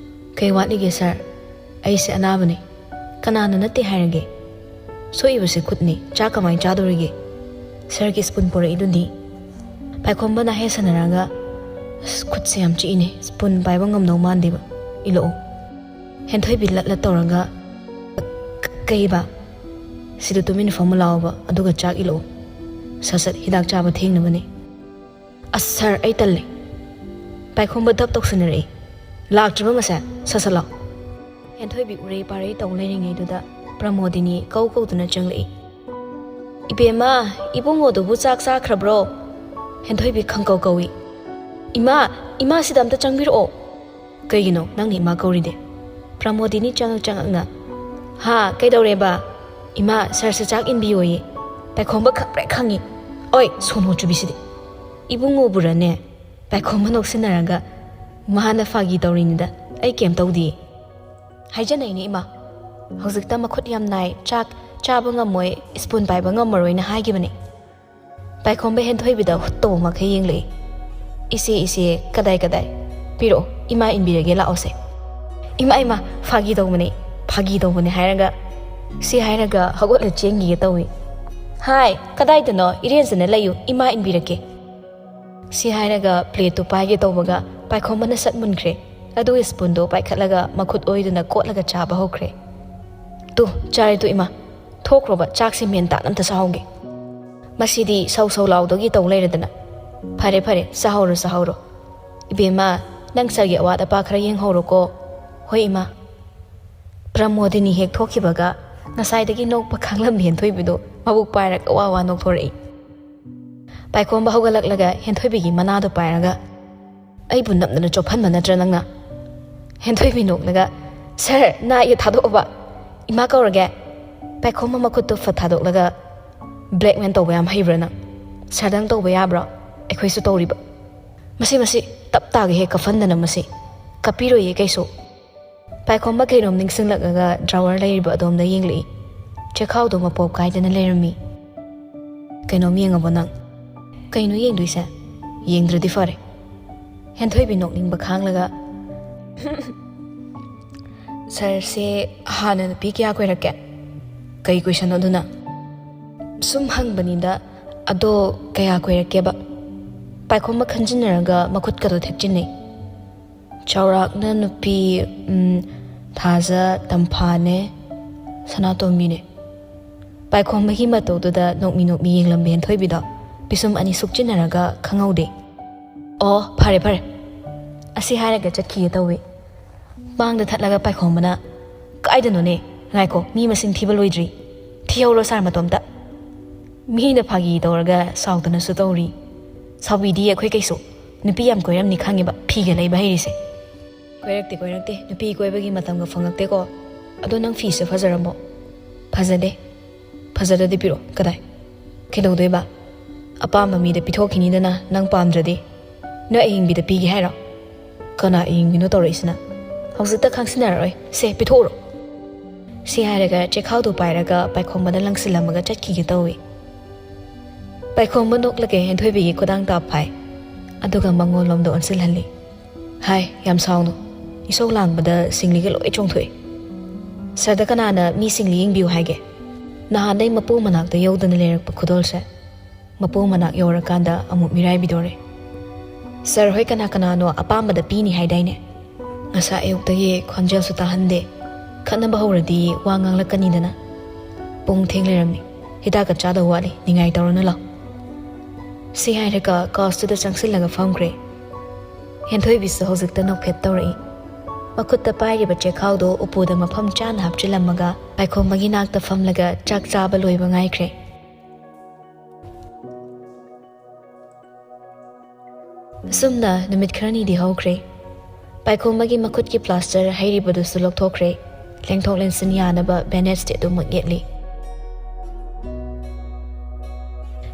"ꯀꯩ ꯋꯥꯠꯂꯤꯒꯦ ꯁꯥꯔ? ꯑꯩꯁꯦ ꯑꯅꯥꯕꯅꯤ꯫" "ꯀꯅꯥꯅ ꯅꯠꯇꯦ ꯍꯥꯏꯔꯒꯦ? ꯁꯣꯛꯏꯕꯁꯦ ꯈꯨꯠꯅꯤ, ꯆꯥꯛ ꯀꯃꯥꯏꯅ ꯆꯥꯗꯣꯔꯤꯒꯦ? ꯁꯥꯔꯒꯤ ꯁ꯭ꯄꯨꯟ ꯄꯨꯔꯛꯏꯗꯨꯗꯤ꯫" ꯄꯥꯏꯈꯣꯝꯕꯅ ꯍꯦ ꯁꯥꯟꯅꯔꯒ, "ꯑꯁ, ꯈꯨꯠꯁꯦ ꯌꯥꯝ ꯆꯤꯛꯏꯅꯦ, ꯁ꯭ꯄꯨꯟ ꯄꯥꯏꯕ ꯉꯝꯗꯧ ꯃꯥꯟꯗꯦꯕ, ꯏꯜꯂꯛꯑꯣ꯫" ꯍꯦꯟꯊꯣꯏꯕꯤ ꯂꯠ ꯂꯠ ꯇꯧꯔꯒ, "ꯀ-, ꯀꯩꯕ? ꯁꯤꯗ ꯇꯨꯃꯤꯟꯅ ꯐꯝꯃꯨ ꯂꯥꯛꯑꯣꯕ, ꯑꯗꯨꯒ ꯆꯥꯛ ꯏꯜꯂꯛꯑꯣ꯫ ꯁꯠ ꯁꯠ ꯍꯤꯗꯥꯛ ꯆꯥꯕ ꯊꯦꯡꯅꯕꯅꯦ꯫" "ꯑꯁ ꯁꯥꯔ, ꯑꯩ ꯇꯜꯂꯦ꯫" ꯄꯥꯏꯈꯣꯝꯕ ꯙꯞ ꯇꯧꯁꯟꯅꯔꯛꯏ꯫ "ꯂꯥꯛꯇ꯭ꯔꯤꯕ ꯃꯁꯦ? ꯁꯠ ꯁꯠ ꯂꯥꯛꯑꯣ꯫" ꯍꯦꯟꯊꯣꯏꯕꯤ ꯎꯔꯩ ꯄꯥꯔꯩ ꯇꯧ ꯂꯩꯔꯤꯉꯩꯗꯨꯗ ꯄ꯭ꯔꯃꯣꯗꯤꯅꯤ ꯀꯧ ꯀꯧꯗꯨꯅ ꯆꯪꯂꯛꯏ꯫ "ꯏꯕꯦꯝꯃ, ꯏꯕꯨꯡꯉꯣꯗꯨꯕꯨ ꯆꯥꯛ ꯆꯥꯈ꯭ꯔꯕ꯭ꯔꯣ?" ꯍꯦꯟꯊꯣꯏꯕꯤ ꯈꯪꯀꯧ ꯀꯧꯏ꯫ "ꯏꯃꯥ, ꯏꯃꯥ, ꯁꯤꯗ ꯑꯝꯇ ꯆꯪꯕꯤꯔꯛꯑꯣ"꯫ "ꯀꯩꯒꯤꯅꯣ ꯅꯪꯅ ꯏꯃꯥ ꯀꯧꯔꯤꯗꯤ?" ꯄ꯭ꯔꯃꯣꯗꯤꯅꯤ ꯆꯉꯛ ꯆꯉꯛꯅ꯫ "ꯍꯥ, ꯀꯩꯗꯧꯔꯦꯕ?" "ꯏꯃꯥ, ꯁꯥꯔꯁꯦ ꯆꯥꯛ ꯏꯟꯕꯤꯌꯣꯌꯦ꯫ ꯄꯥꯏꯈꯣꯝꯕ ꯈꯪꯄ꯭ꯔꯦꯛ ꯈꯪꯉꯤ꯫ ꯑꯣꯏ, ꯁꯣꯅꯣ ꯆꯨꯕꯤꯁꯤꯗꯤ!" ꯏꯕꯨꯡꯉꯣꯕꯨꯔꯅꯦ? ꯄꯥꯏꯈꯣꯝꯕ ꯅꯣꯛꯁꯤꯟꯅꯔꯒ, "ꯃꯥꯅ ꯐꯥꯒꯤ ꯇꯧꯔꯤꯅꯤꯗ, ꯑꯩ ꯀꯩꯝ ꯇꯧꯗꯤꯌꯦ"꯫ "ꯍꯥꯏꯖꯅꯩꯅꯦ ꯏꯃꯥ꯫ ꯍꯧꯖꯤꯛꯇ ꯃꯈꯨꯠ ꯌꯥꯝ ꯅꯥꯏ, ꯆꯥꯛ ꯆꯥꯕ ꯉꯝꯃꯣꯏ, ꯁ꯭ꯄꯨꯟ ꯄꯥꯏꯕ ꯉꯝꯃꯔꯣꯏꯅ ꯍꯥꯏꯈꯤꯕꯅꯦ"꯫ ꯄꯥꯏꯈꯣꯝꯕ ꯍꯦꯟꯊꯣꯏꯕꯤꯗ ꯍꯨꯠ ꯇꯧꯕ ꯃꯈꯩ ꯌꯦꯡꯂꯛꯏ꯫ "ꯏꯆꯦ, ꯏꯆꯦ, ꯀꯗꯥꯏ, ꯀꯗꯥꯏ? ꯄꯤꯔꯛꯑꯣ, ꯏꯃꯥ ꯏꯟꯕꯤꯔꯒꯦ, ꯂꯥꯛꯑꯣꯁꯦ"꯫ "ꯏꯃꯥ, ꯏꯃꯥ, ꯐꯥꯒꯤ ꯇꯧꯕꯅꯦ, ꯐꯥꯒꯤ ꯇꯧꯕꯅꯦ" ꯍꯥꯏꯔꯒ, ꯁꯤ ꯍꯥꯏꯔꯒ ꯍꯧꯒꯠꯂ ꯆꯦꯟꯈꯤꯒꯦ ꯇꯧꯏ꯫ "ꯍꯥꯏ, ꯀꯗꯥꯏꯗꯅꯣ? ꯏꯔꯦꯟꯖꯅ ꯂꯩꯌꯨ, ꯏꯃꯥ ꯏꯟꯕꯤꯔꯛꯀꯦ"꯫ ꯁꯤ ꯍꯥꯏꯔꯒ ꯄ꯭ꯂꯦꯠꯇꯨ ꯄꯥꯏꯒꯦ ꯇꯧꯕꯒ ꯄꯥꯏꯈꯣꯝꯕꯅ ꯁꯠ ꯃꯨꯟꯈ꯭ꯔꯦ꯫ ꯑꯗꯨꯒ ꯁ꯭ꯄꯨꯟꯗꯣ ꯄꯥꯏꯈꯠꯂꯒ ꯃꯈꯨꯠ ꯑꯣꯏꯗꯨꯅ ꯀꯣꯠꯂꯒ ꯆꯥꯕ ꯍꯧꯈ꯭ꯔꯦ꯫ "ꯇꯨ, ꯆꯥꯔꯦ ꯇꯨ ꯏꯃꯥ꯫ ꯊꯣꯛꯈ꯭ꯔꯣꯕ, ꯆꯥꯛꯁꯦ ꯃꯦꯟ ꯇꯥꯅ ꯑꯝꯇ ꯆꯥꯍꯧꯒꯦ꯫ ꯃꯁꯤꯗꯤ ꯁꯧ ꯁꯧ ꯂꯥꯎꯗꯒꯤ ꯇꯧ ꯂꯩꯔꯗꯅ꯫ ꯐꯔꯦ, ꯐꯔꯦ, ꯆꯥꯍꯧꯔꯣ, ꯆꯥꯍꯧꯔꯣ꯫ ꯏꯕꯦꯝꯃ, ꯅꯪ ꯁꯥꯔꯒꯤ ꯑꯋꯥꯠ ꯑꯄꯥ ꯈꯔ ꯌꯦꯡꯍꯧꯔꯣꯀꯣ"꯫ "ꯍꯣꯏ ꯏꯃꯥ"꯫ ꯄ꯭ꯔꯃꯣꯗꯤꯅꯤ ꯍꯦꯛ ꯊꯣꯛꯈꯤꯕꯒ ꯉꯁꯥꯏꯗꯒꯤ ꯅꯣꯛꯄ ꯈꯥꯡꯂꯝꯕ ꯍꯦꯟꯊꯣꯏꯕꯤꯗꯣ ꯃꯕꯨꯛ ꯄꯥꯏꯔꯒ ꯋꯥ ꯋꯥ ꯅꯣꯛꯊꯣꯔꯛꯏ꯫ ꯄꯥꯏꯈꯣꯝꯕ ꯍꯧꯒꯠꯂꯛꯂꯒ ꯍꯦꯟꯊꯣꯏꯕꯤꯒꯤ ꯃꯅꯥꯗꯣ ꯄꯥꯏꯔꯒ, "ꯑꯩꯕꯨ ꯅꯞꯅꯅ ꯆꯣꯞꯍꯟꯕ ꯅꯠꯇ꯭ꯔꯥ ꯅꯪꯅ?" ꯍꯦꯟꯊꯣꯏꯕꯤ ꯅꯣꯛꯂꯒ, "ꯁꯥꯔ, ꯅꯥꯏꯒ ꯊꯥꯗꯣꯛꯑꯕ? ꯏꯃꯥ ꯀꯧꯔꯒꯦ"꯫ ꯄꯥꯏꯈꯣꯝꯕ ꯃꯈꯨꯠꯇꯨ ꯐꯠ ꯊꯥꯗꯣꯛꯂꯒ, "ꯕ꯭ꯂꯦꯛꯃꯦꯟ ꯇꯧꯕ ꯌꯥꯝ ꯍꯩꯕ꯭ꯔꯥ ꯅꯪ? ꯁꯥꯔꯗꯪ ꯇꯧꯕ ꯌꯥꯕ꯭ꯔꯣ? ꯑꯩꯈꯣꯏꯁꯨ ꯇꯧꯔꯤꯕ"꯫ "ꯃꯁꯤ, ꯃꯁꯤ, ꯇꯞ ꯇꯥꯒꯩ ꯍꯦꯛ ꯀꯞꯐꯟꯗꯅ ꯃꯁꯤ꯫ ꯀꯞꯄꯤꯔꯣꯏꯌꯦ ꯀꯩꯁꯨ"꯫ ꯄꯥꯏꯈꯣꯝꯕ ꯀꯩꯅꯣꯝ ꯅꯤꯡꯁꯤꯡꯂꯛꯂꯒ ꯗ꯭ꯔꯥꯋꯔ ꯂꯩꯔꯤꯕ ꯑꯗꯣꯝꯗ ꯌꯦꯡꯂꯛꯏ꯫ ꯆꯦꯈꯥꯎꯗꯣ ꯃꯄꯣꯞ ꯀꯥꯏꯗꯅ ꯂꯩꯔꯝꯃꯤ꯫ "ꯀꯩꯅꯣꯝ ꯌꯦꯡꯉꯕꯣ ꯅꯪ?" "ꯀꯩꯅꯣ ꯌꯦꯡꯗꯣꯏꯁꯦ? ꯌꯦꯡꯗ꯭ꯔꯗꯤ ꯐꯔꯦ"꯫ ꯍꯦꯟꯊꯣꯏꯕꯤ ꯅꯣꯛꯅꯤꯡꯕ ꯈꯥꯡꯂꯒ, "ꯁꯥꯔꯁꯦ ꯍꯥꯟꯅ ꯅꯨꯄꯤ ꯀꯌꯥ ꯀꯣꯏꯔꯛꯀꯦ?" "ꯀꯩ ꯀꯣꯏꯁꯟꯅꯣ ꯑꯗꯨꯅ?" "ꯁꯨꯝ ꯍꯪꯕꯅꯤꯗ, ꯑꯗꯣ ꯀꯌꯥ ꯀꯣꯏꯔꯛꯀꯦꯕ?" ꯄꯥꯏꯈꯣꯝꯕ ꯈꯟꯖꯤꯟꯅꯔꯒ ꯃꯈꯨꯠꯀꯗꯣ ꯊꯦꯛꯆꯤꯟꯅꯩ꯫ "ꯆꯥꯎꯔꯥꯛꯅ ꯅꯨꯄꯤ, ꯎꯝ, ꯊꯥꯖ, ꯇꯝꯐꯥꯅꯦ, ꯁꯅꯥꯇꯣꯝꯕꯤꯅꯦ"꯫ ꯄꯥꯏꯈꯣꯝꯕꯒꯤ ꯃꯇꯧꯗꯨꯗ ꯅꯣꯛꯃꯤ ꯅꯣꯛꯃꯤ ꯌꯦꯡꯂꯝꯕ ꯍꯦꯟꯊꯣꯏꯕꯤꯗꯣ ꯄꯤꯁꯨꯝ ꯑꯅꯤ ꯁꯨꯛꯆꯤꯟꯅꯔꯒ ꯈꯪꯍꯧꯗꯦ꯫ "ꯑꯣ, ꯐꯔꯦ, ꯐꯔꯦ"꯫ ꯑꯁꯤ ꯍꯥꯏꯔꯒ ꯆꯠꯈꯤꯒꯦ ꯇꯧꯏ꯫ ꯃꯥꯡꯗ ꯊꯠꯂꯒ ꯄꯥꯏꯈꯣꯝꯕꯅ, "ꯀꯥꯏꯗꯅꯣꯅꯦ? ꯉꯥꯏꯈꯣ, ꯃꯤ ꯃꯁꯤꯡ ꯊꯤꯕ ꯂꯣꯏꯗ꯭ꯔꯤ꯫ ꯊꯤꯍꯧꯔꯣ ꯁꯥꯔ ꯃꯇꯣꯝꯇ"꯫ ꯃꯤꯅ ꯐꯥꯒꯤ ꯇꯧꯔꯒ ꯁꯥꯎꯗꯅꯁꯨ ꯇꯧꯔꯤ꯫ ꯁꯥꯎꯕꯤꯗꯤꯌꯦ ꯑꯩꯈꯣꯏ ꯀꯩꯁꯨ꯫ ꯅꯨꯄꯤ ꯌꯥꯝ ꯀꯣꯏꯔꯝꯅꯤ ꯈꯪꯉꯦꯕ, ꯐꯤꯒ ꯂꯩꯕ ꯍꯩꯔꯤꯁꯦ꯫ ꯀꯣꯏꯔꯛꯇꯦ, ꯀꯣꯏꯔꯛꯇꯦ, ꯅꯨꯄꯤ ꯀꯣꯏꯕꯒꯤ ꯃꯇꯝꯒ ꯐꯪꯉꯛꯇꯦꯀꯣ꯫ ꯑꯗꯣ ꯅꯪ ꯐꯤꯁꯦ ꯐꯖꯔꯝꯃꯣ? ꯐꯖꯗꯦ꯫ ꯐꯖꯗꯗꯤ ꯄꯤꯔꯛꯑꯣ꯫ ꯀꯗꯥꯏ? ꯀꯩꯗꯧꯗꯣꯏꯕ? ꯑꯄꯥꯝꯕ ꯃꯤꯗ ꯄꯤꯊꯣꯛꯈꯤꯅꯤꯗꯅ, ꯅꯪ ꯄꯥꯝꯗ꯭ꯔꯗꯤ꯫ ꯅꯣꯏ ꯑꯌꯤꯡꯕꯤꯗ ꯄꯤꯒꯦ ꯍꯥꯏꯔꯣ? ꯀꯅꯥ ꯑꯌꯤꯡꯕꯤꯅꯣ ꯇꯧꯔꯛꯏꯁꯤꯅ? ꯍꯧꯖꯤꯛꯇ ꯈꯪꯁꯤꯟꯅꯔꯔꯣꯏ꯫ ꯁꯦ, ꯄꯤꯊꯣꯛꯎꯔꯣ꯫ ꯁꯤ ꯍꯥꯏꯔꯒ ꯆꯦꯈꯥꯎꯗꯨ ꯄꯥꯏꯔꯒ ꯄꯥꯏꯈꯣꯝꯕꯗ ꯂꯪꯁꯤꯜꯂꯝꯃꯒ ꯆꯠꯈꯤꯒꯦ ꯇꯧꯏ꯫ ꯄꯥꯏꯈꯣꯝꯕ ꯅꯣꯛꯂꯒ ꯍꯦꯟꯊꯣꯏꯕꯤꯒꯤ ꯈꯨꯗꯥꯡ ꯇꯥꯞ ꯐꯥꯏ꯫ ꯑꯗꯨꯒ ꯃꯉꯣꯟꯂꯣꯝꯗ ꯑꯣꯟꯁꯤꯜꯍꯜꯂꯤ꯫ ꯍꯥꯏ, ꯌꯥꯝ ꯁꯥꯎꯅꯨ꯫ ꯏꯁꯧ ꯂꯥꯡꯕꯗ ꯁꯤꯡꯂꯤꯒ ꯂꯣꯏ ꯆꯣꯡꯊꯣꯛꯏ꯫ ꯁꯔꯗ ꯀꯅꯥꯅ ꯃꯤ ꯁꯤꯡꯂꯤ ꯌꯦꯡꯕꯤꯌꯨ ꯍꯥꯏꯒꯦ? ꯅꯍꯥꯟꯗꯩ ꯃꯄꯨ ꯃꯅꯥꯛꯇ ꯌꯧꯗꯅ ꯂꯩꯔꯛꯄ ꯈꯨꯗꯣꯜꯁꯦ ꯃꯄꯨ ꯃꯅꯥꯛ ꯌꯧꯔꯀꯥꯟꯗ ꯑꯃꯨꯛ ꯃꯤꯔꯥꯏꯕꯤꯗꯣꯔꯦ꯫ ꯁꯔ ꯍꯣꯏ ꯀꯅꯥ ꯀꯅꯥꯅꯣ ꯑꯄꯥꯝꯕꯗ ꯄꯤꯅꯤ ꯍꯥꯏꯗꯥꯏꯅꯦ? ꯉꯁꯥꯏ ꯑꯌꯨꯛꯇꯒꯤ ꯈꯣꯟꯖꯦꯜꯁꯨ ꯇꯥꯍꯟꯗꯦ꯫ ꯈꯠꯅꯕ ꯍꯧꯔꯗꯤ ꯋꯥ ꯉꯥꯡꯂꯛꯀꯅꯤꯗꯅ꯫ ꯄꯨꯡ ꯊꯦꯡ ꯂꯩꯔꯝꯃꯤ꯫ ꯍꯤꯗꯥꯛꯀ ꯆꯥꯗꯧ ꯋꯥꯠꯂꯤ꯫ ꯅꯤꯡꯉꯥꯏ ꯇꯧꯔꯅꯨ ꯂꯥꯎ꯫ ꯁꯤ ꯍꯥꯏꯔꯒ ꯀꯥꯎꯁꯇꯨꯗ ꯆꯪꯁꯤꯜꯂꯒ ꯐꯝꯈ꯭ꯔꯦ꯫ ꯍꯦꯟꯊꯣꯏꯕꯤꯁꯨ ꯍꯧꯖꯤꯛꯇ ꯅꯣꯛꯐꯦꯠ ꯇꯧꯔꯛꯏ꯫ ꯃꯈꯨꯠꯇ ꯄꯥꯏꯔꯤꯕ ꯆꯦꯈꯥꯎꯗꯣ ꯎꯄꯨꯗ ꯃꯐꯝ ꯆꯥꯅ ꯍꯥꯞꯆꯤꯜꯂꯝꯃꯒ ꯄꯥꯏꯈꯣꯝꯕꯒꯤ ꯅꯥꯛꯇ ꯐꯝꯂꯒ ꯆꯥꯛ ꯆꯥꯕ ꯂꯣꯏꯕ ꯉꯥꯏꯈ꯭ꯔꯦ꯫ ꯑꯁꯨꯝꯅ ꯅꯨꯃꯤꯠ ꯈꯔꯅꯤꯗꯤ ꯍꯧꯈ꯭ꯔꯦ꯫ ꯄꯥꯏꯈꯣꯝꯕꯒꯤ ꯃꯈꯨꯠꯀꯤ ꯄ꯭ꯂꯥꯁꯇꯔ ꯍꯩꯔꯤꯕꯗꯨꯁꯨ ꯂꯧꯊꯣꯛꯈ꯭ꯔꯦ꯫ ꯂꯦꯡꯊꯣꯛ ꯂꯦꯡꯁꯤꯟ ꯌꯥꯅꯕ ꯕꯦꯟꯗꯦꯖꯇꯤ ꯑꯗꯨꯃꯛ ꯌꯦꯠꯂꯤ꯫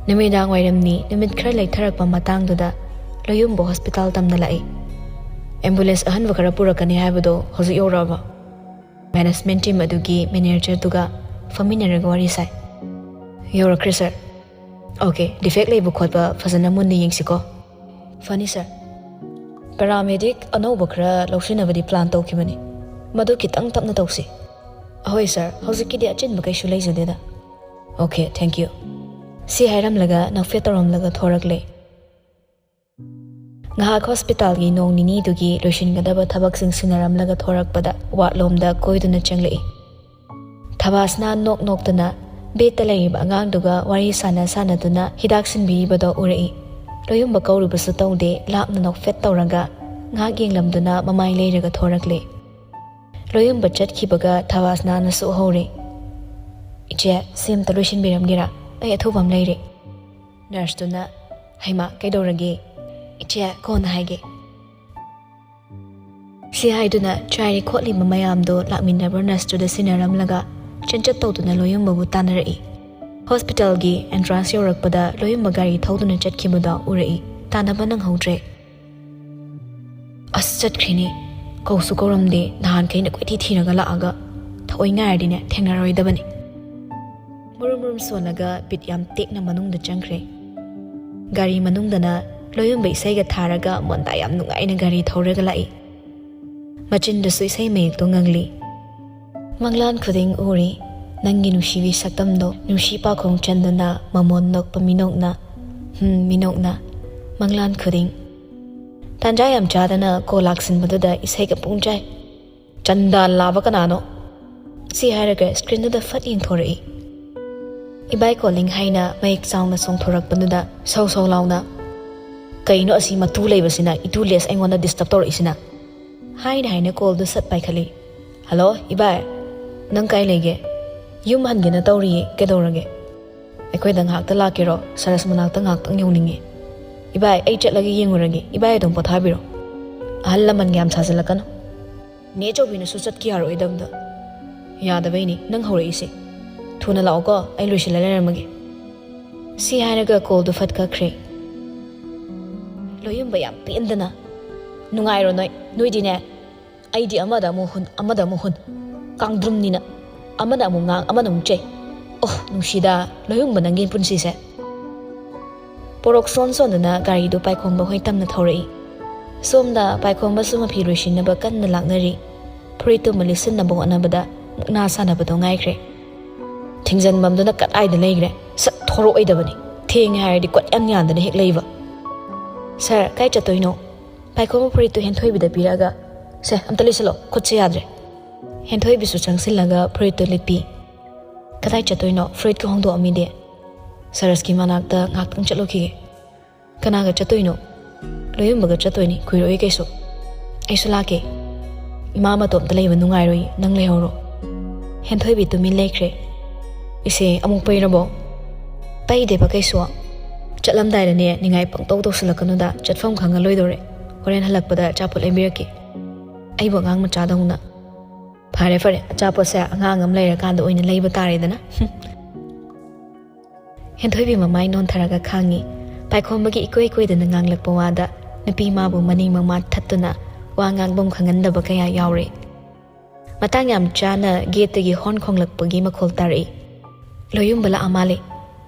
ꯅꯨꯃꯤꯗꯥꯡ ꯋꯥꯏꯔꯝꯅꯤ, ꯅꯨꯃꯤꯠ ꯈꯔ ꯂꯩꯊꯔꯛꯄ ꯃꯇꯥꯡꯗꯨꯗ ꯂꯣꯌꯨꯝꯕ ꯍꯣꯁꯄꯤꯇꯥꯜ ꯇꯝꯅ ꯂꯥꯛꯏ꯫ ꯑꯦꯝꯕꯨꯂꯦꯟꯁ ꯑꯍꯟꯕ ꯈꯔ ꯄꯨꯔꯛꯀꯅꯤ ꯍꯥꯏꯕꯗꯣ ꯍꯧꯖꯤꯛ ꯌꯧꯔꯛꯑꯕ? ꯃꯦꯅꯦꯖꯃꯦꯟ ꯇꯤꯝ ꯑꯗꯨꯒꯤ ꯃꯦꯅꯦꯖꯔꯗꯨꯒ ꯐꯝꯃꯤꯟꯅꯔꯒ ꯋꯥꯔꯤ ꯁꯥꯏ꯫ ꯌꯧꯔꯛꯈ꯭ꯔꯦ ꯁꯥꯔ꯫ ꯑꯣꯀꯦ, ꯗꯤꯐꯦꯛ ꯂꯩꯕ ꯈꯣꯠꯄ ꯐꯖꯅ ꯃꯨꯟꯅ ꯌꯦꯡꯁꯤꯀꯣ꯫ ꯐꯅꯤ ꯁꯥꯔ꯫ ꯄꯦꯔꯥꯃꯦꯗꯤꯛ ꯑꯅꯧꯕ ꯈꯔ ꯂꯧꯁꯤꯟꯅꯕꯗꯤ ꯄ꯭ꯂꯥꯟ ꯇꯧꯈꯤꯕꯅꯤ, ꯃꯗꯨ ꯈꯤꯇꯪ ꯇꯞꯅ ꯇꯧꯁꯤ꯫ ꯑꯍꯣꯏ ꯁꯥꯔ, ꯍꯧꯖꯤꯛꯀꯤꯗꯤ ꯑꯆꯤꯟꯕ ꯀꯩꯁꯨ ꯂꯩꯖꯗꯦꯗ꯫ Okay, thank you. ꯁꯤ ꯍꯥꯏꯔꯝꯂꯒ ꯅꯣꯛꯐꯦꯠ ꯇꯧꯔꯝꯂꯒ ꯊꯣꯔꯛꯂꯦ꯫ ꯉꯥꯏꯍꯥꯛ ꯍꯣꯁꯄꯤꯇꯥꯜꯒꯤ ꯅꯣꯡ ꯅꯤꯅꯤꯗꯨꯒꯤ ꯂꯣꯏꯁꯤꯟꯒꯗꯕ ꯊꯕꯛꯁꯤꯡ ꯁꯤꯟꯅꯔꯝꯂꯒ ꯊꯣꯔꯛꯄꯗ ꯋꯥꯔꯗꯂꯣꯝꯗ ꯀꯣꯏꯗꯨꯅ ꯆꯪꯂꯛꯏ꯫ ꯊꯕꯥꯁꯅꯥ ꯅꯣꯛ ꯅꯣꯛꯇꯅ ꯕꯦꯗꯇ ꯂꯩꯔꯤꯕ ꯑꯉꯥꯡꯗꯨꯒ ꯋꯥꯔꯤ ꯁꯥꯟꯅ ꯁꯥꯟꯅꯗꯨꯅ ꯍꯤꯗꯥꯛ ꯁꯤꯟꯕꯤꯔꯤꯕꯗꯣ ꯎꯔꯛꯏ꯫ ꯂꯣꯌꯨꯝꯕ ꯀꯧꯔꯨꯕꯁꯨ ꯇꯧꯗꯦ, ꯂꯥꯞꯅ ꯅꯣꯛꯐꯦꯠ ꯇꯧꯔꯒ ꯉꯥꯏꯍꯥꯛ ꯌꯦꯡꯂꯝꯗꯨꯅ ꯃꯃꯥꯏ ꯂꯩꯔꯒ ꯊꯣꯔꯛꯂꯦ꯫ ꯂꯣꯌꯨꯝꯕ ꯆꯠꯈꯤꯕꯒ ꯊꯕꯥꯁꯅꯥꯅꯁꯨ ꯍꯧꯔꯦ, "ꯏꯆꯦ, ꯁꯤ ꯑꯝꯇ ꯂꯣꯏꯁꯤꯟꯕꯤꯔꯝꯒꯦꯔꯥ? ꯑꯩ ꯑꯊꯨꯕ ꯑꯃ ꯂꯩꯔꯦ꯫" ꯅꯔꯁꯇꯨꯅ, "ꯍꯩꯃꯥ, ꯀꯩꯗꯧꯔꯒꯦ?" "ꯏꯆꯦ, ꯀꯣꯟꯅ ꯍꯥꯏꯒꯦ꯫" ꯁꯤ ꯍꯥꯏꯗꯨꯅ ꯆꯥꯏꯔꯤ ꯈꯣꯠꯂꯤꯕ ꯃꯌꯥꯝꯗꯣ ꯂꯥꯛꯃꯤꯟꯅꯕ ꯅꯔꯁꯇꯨꯗ ꯁꯤꯟꯅꯔꯝꯂꯒ ꯆꯦꯟꯆꯠ ꯇꯧꯗꯨꯅ ꯂꯣꯌꯨꯝꯕꯕꯨ ꯇꯥꯟꯅꯔꯛꯏ꯫ ꯍꯣꯁꯄꯤꯇꯥꯜꯒꯤ ꯑꯦꯟꯇ꯭ꯔꯥꯟꯁ ꯌꯧꯔꯛꯄꯗ ꯂꯣꯌꯨꯝꯕ ꯒꯥꯔꯤ ꯊꯧꯗꯨꯅ ꯆꯠꯈꯤꯕꯗꯣ ꯎꯔꯛꯏ꯫ ꯇꯥꯟꯅꯕ ꯅꯪꯍꯧꯗ꯭ꯔꯦ꯫ "ꯑꯁ, ꯆꯠꯈ꯭ꯔꯤꯅꯤ꯫ ꯀꯧꯁꯨ ꯀꯧꯔꯝꯗꯦ꯫ ꯅꯍꯥꯟꯈꯩꯅ ꯀꯣꯏꯊꯤ ꯊꯤꯔꯒ ꯂꯥꯛꯑꯒ ꯊꯑꯣꯏ ꯉꯥꯏꯔꯗꯤꯅꯦ ꯊꯦꯡꯅꯔꯣꯏꯗꯕꯅꯤ꯫" ꯃꯨꯔꯨꯝ ꯃꯨꯔꯨꯝ ꯁꯣꯜꯂꯒ ꯕꯤꯠ ꯌꯥꯝ ꯇꯦꯛꯅ ꯃꯅꯨꯡꯗ ꯆꯪꯈ꯭ꯔꯦ꯫ ꯒꯥꯔꯤ ꯃꯅꯨꯡꯗꯅ ꯂꯣꯌꯨꯝꯕ ꯏꯁꯩꯒ ꯊꯥꯔꯒ ꯃꯣꯟꯗꯥ ꯌꯥꯝ ꯅꯨꯡꯉꯥꯏꯅ ꯒꯥꯔꯤ ꯊꯧꯔꯒ ꯂꯥꯛꯏ꯫ ꯃꯆꯤꯟꯗꯁꯨ ꯏꯁꯩ ꯃꯌꯦꯛꯇꯣ ꯉꯪꯂꯤ꯫ "ꯃꯪꯂꯥꯟ ꯈꯨꯗꯤꯡ ꯎꯔꯤ ꯅꯪꯒꯤ ꯅꯨꯡꯁꯤꯕꯤ ꯁꯛꯇꯝꯗꯣ, ꯅꯨꯡꯁꯤ ꯄꯥꯈꯣꯡ ꯆꯟꯗꯨꯅ, ꯃꯃꯣꯟ ꯅꯣꯛꯄ ꯃꯤꯅꯣꯛꯅ, ꯍꯝ, ꯃꯤꯅꯣꯛꯅ, ꯃꯪꯂꯥꯟ ꯈꯨꯗꯤꯡ꯫" ꯇꯥꯟꯖꯥ ꯌꯥꯝ ꯆꯥꯗꯅ ꯀꯣꯜ ꯂꯥꯛꯁꯤꯟꯕꯗꯨꯗ ꯏꯁꯩꯒ ꯄꯨꯡ ꯆꯥꯏ꯫ "ꯆꯟꯗꯥꯟ ꯂꯥꯕ ꯀꯅꯥꯅꯣ?" ꯁꯤ ꯍꯥꯏꯔꯒ ꯁ꯭ꯀ꯭ꯔꯤꯟꯗꯨꯗ ꯐꯠ ꯌꯦꯡꯊꯣꯔꯛꯏ꯫ "ꯏꯕꯥꯏ ꯀꯣꯂꯤꯡ" ꯍꯥꯏꯅ ꯃꯌꯦꯛ ꯆꯥꯎꯅ ꯆꯣꯡꯊꯣꯔꯛꯄꯗꯨꯗ ꯁꯧ ꯁꯧ ꯂꯥꯎꯅ, "ꯀꯩꯅꯣ ꯑꯁꯤ ꯃꯇꯨ ꯂꯩꯕꯁꯤꯅ ꯏꯇꯨ ꯂꯦꯁ ꯑꯩꯉꯣꯟꯗ ꯗꯤꯁꯇꯔꯕ ꯇꯧꯔꯛꯏꯁꯤꯅ?" ꯍꯥꯏꯅ ꯍꯥꯏꯅ ꯀꯣꯜꯗꯨ ꯁꯠ ꯄꯥꯏꯈꯠꯂꯤ꯫ "ꯍꯜꯂꯣ ꯏꯕꯥꯏ, ꯅꯪ ꯀꯥꯏ ꯂꯩꯒꯦ?" "ꯌꯨꯝ ꯍꯟꯒꯦꯅ ꯇꯧꯔꯤꯌꯦ, ꯀꯩꯗꯧꯔꯒꯦ?" "ꯑꯩꯈꯣꯏꯗ ꯉꯥꯏꯍꯥꯛꯇ ꯂꯥꯛꯀꯦꯔꯣ? ꯁꯔꯁ ꯃꯅꯥꯛꯇ ꯉꯥꯏꯍꯥꯛꯇꯪ ꯌꯧꯅꯤꯡꯉꯤ꯫" "ꯏꯕꯥꯏ, ꯑꯩ ꯆꯠꯂꯒ ꯌꯦꯡꯉꯨꯔꯒꯦ, ꯏꯕꯥꯏ ꯑꯗꯨꯝ ꯄꯣꯊꯥꯕꯤꯔꯣ꯫" "ꯑꯍꯜ ꯂꯃꯟꯒ ꯌꯥꯝ ꯁꯥꯖꯤꯜꯂꯛꯀꯅꯨ꯫" "ꯅꯦ ꯆꯧꯕꯤꯅꯁꯨ ꯆꯠꯀꯦ ꯌꯥꯔꯣꯏꯗꯕꯗ꯫" "ꯌꯥꯗꯕꯩꯅꯤ ꯅꯪ ꯍꯧꯔꯛꯏꯁꯦ꯫ ꯊꯨꯅ ꯂꯥꯛꯑꯣꯀꯣ, ꯑꯩ ꯂꯣꯏꯁꯤꯜꯂ ꯂꯩꯔꯝꯃꯒꯦ꯫" ꯁꯤ ꯍꯥꯏꯔꯒ ꯀꯣꯜꯗꯨ ꯐꯠ ꯀꯛꯈ꯭ꯔꯦ꯫ ꯂꯣꯌꯨꯝꯕ ꯌꯥꯝ ꯄꯦꯟꯗꯅ, "ꯅꯨꯡꯉꯥꯏꯔꯣ ꯅꯣꯏ? ꯅꯣꯏꯗꯤꯅꯦ, ꯑꯩꯗꯤ ꯑꯃꯗ ꯑꯃꯨꯛ ꯍꯨꯟ, ꯑꯃꯗ ꯑꯃꯨꯛ ꯍꯨꯟ꯫ ꯀꯥꯡꯗ꯭ꯔꯨꯝꯅꯤꯅ꯫ ꯑꯃꯅ ꯑꯃꯨꯛ ꯉꯥꯡ, ꯑꯃꯅ ꯑꯃꯨꯛ ꯆꯩ꯫ ꯑꯣ, ꯅꯨꯡꯁꯤꯗ, ꯂꯣꯌꯨꯝꯕ ꯅꯪꯒꯤ ꯄꯨꯟꯁꯤꯁꯦ꯫" ꯄꯣꯔꯣꯛ ꯁꯣꯟ ꯁꯣꯟꯗꯨꯅ ꯒꯥꯔꯤꯗꯨ ꯄꯥꯏꯈꯣꯝꯕ ꯍꯣꯏ ꯇꯝꯅ ꯊꯧꯔꯛꯏ꯫ ꯁꯣꯝꯗ ꯄꯥꯏꯈꯣꯝꯕꯁꯨ ꯃꯐꯤ ꯂꯣꯏꯁꯤꯟꯅꯕ ꯀꯟꯅ ꯂꯥꯛꯅꯔꯤ꯫ ꯐꯨꯔꯤꯠꯇꯨꯃ ꯂꯤꯠꯁꯤꯟꯅꯕ ꯍꯣꯠꯅꯕꯗ ꯃꯨꯛꯅꯥ ꯁꯥꯟꯅꯕꯗꯣ ꯉꯥꯏꯈ꯭ꯔꯦ꯫ "ꯊꯤꯡꯖꯤꯟꯐꯝꯗꯨꯅ ꯀꯗꯥꯏꯗ ꯂꯩꯈ꯭ꯔꯦ? ꯁꯠ ꯊꯣꯔꯛꯑꯣꯏꯗꯕꯅꯤ꯫ ꯊꯦꯡꯉꯦ ꯍꯥꯏꯔꯗꯤ ꯀꯣꯠ ꯌꯥꯝ ꯌꯥꯟꯗꯅ ꯍꯦꯛ ꯂꯩꯕ꯫" "ꯁꯥꯔ, ꯀꯥꯏ ꯆꯠꯇꯣꯏꯅꯣ?" ꯄꯥꯏꯈꯣꯝꯕ ꯐꯨꯔꯤꯠꯇꯨ ꯍꯦꯟꯊꯣꯏꯕꯤꯗ ꯄꯤꯔꯛꯑꯒ, "ꯁꯦ, ꯑꯝꯇ ꯂꯤꯠꯁꯤꯜꯂꯣ, ꯈꯨꯠꯁꯦ ꯌꯥꯗ꯭ꯔꯦ꯫" ꯍꯦꯟꯊꯣꯏꯕꯤꯁꯨ ꯆꯪꯁꯤꯜꯂꯒ ꯐꯨꯔꯤꯠꯇꯨ ꯂꯤꯠꯄꯤ꯫ "ꯀꯗꯥꯏ ꯆꯠꯇꯣꯏꯅꯣ? ꯐꯨꯔꯤꯠꯀ ꯍꯣꯡꯗꯣꯛꯑꯝꯃꯤꯗꯤ꯫" "ꯁꯔꯁꯀꯤ ꯃꯅꯥꯛꯇ ꯉꯥꯛꯇꯪ ꯆꯠꯂꯨꯈꯤꯒꯦ꯫" "ꯀꯅꯥꯒ ꯆꯠꯇꯣꯏꯅꯣ?" "ꯂꯣꯌꯨꯝꯕꯒ ꯆꯠꯇꯣꯏꯅꯤ, ꯀꯨꯏꯔꯣꯏ ꯀꯩꯁꯨ꯫" "ꯑꯩꯁꯨ ꯂꯥꯛꯀꯦ꯫ ꯏꯃꯥ ꯃꯇꯣꯝꯇ ꯂꯩꯕ ꯅꯨꯡꯉꯥꯏꯔꯣꯏ, ꯅꯪ ꯂꯩꯍꯧꯔꯣ꯫" ꯍꯦꯟꯊꯣꯏꯕꯤ ꯇꯨꯃꯤꯟ ꯂꯩꯈ꯭ꯔꯦ꯫ "ꯏꯆꯦ, ꯑꯃꯨꯛ ꯄꯩꯔꯕꯣ?" "ꯄꯩꯗꯦꯕ ꯀꯩꯁꯨ꯫ ꯆꯠꯂꯝꯗꯥꯏꯗꯅꯦ ꯅꯤꯡꯉꯥꯏ ꯄꯪꯇꯧ ꯇꯧꯁꯤꯜꯂꯛꯀꯅꯨꯗ, ꯆꯠꯐꯝ ꯈꯪꯉ ꯂꯣꯏꯗꯧꯔꯦ꯫ ꯍꯣꯔꯦꯟ ꯍꯜꯂꯛꯄꯗ ꯑꯆꯥꯄꯣꯠ ꯂꯩꯕꯤꯔꯛꯀꯦ꯫ ꯑꯩꯕꯨ ꯑꯉꯥꯡ ꯃꯆꯥꯗꯧꯅ꯫ ꯐꯔꯦ ꯐꯔꯦ, ꯑꯆꯥꯄꯣꯠꯁꯦ ꯑꯉꯥꯡ ꯑꯃ ꯂꯩꯔꯀꯥꯟꯗ ꯑꯣꯏꯅ ꯂꯩꯕ ꯇꯥꯔꯦꯗꯅ꯫ ꯍꯦꯟꯊꯣꯏꯕꯤ ꯃꯃꯥꯏ ꯅꯣꯟꯊꯔꯒ ꯈꯥꯡꯉꯤ꯫ ꯄꯥꯏꯈꯣꯝꯕꯒꯤ ꯏꯀꯣꯏ ꯀꯣꯏꯗꯅ ꯉꯥꯡꯂꯛꯄ ꯋꯥꯗ ꯅꯨꯄꯤ ꯃꯥꯕꯨ ꯃꯅꯤꯡ ꯃꯃꯥꯡ ꯊꯠꯇꯨꯅ ꯋꯥ ꯉꯥꯡꯐꯝ ꯈꯪꯍꯟꯗꯕ ꯀꯌꯥ ꯌꯥꯎꯔꯦ꯫ ꯃꯇꯥꯡ ꯌꯥꯝ ꯆꯥꯅ ꯒꯦꯠꯇꯒꯤ ꯍꯣꯔꯟ ꯈꯣꯡꯂꯛꯄꯒꯤ ꯃꯈꯣꯜ ꯇꯥꯔꯛꯏ꯫ ꯂꯣꯌꯨꯝꯕ ꯂꯥꯛꯑ ꯃꯥꯜꯂꯦ꯫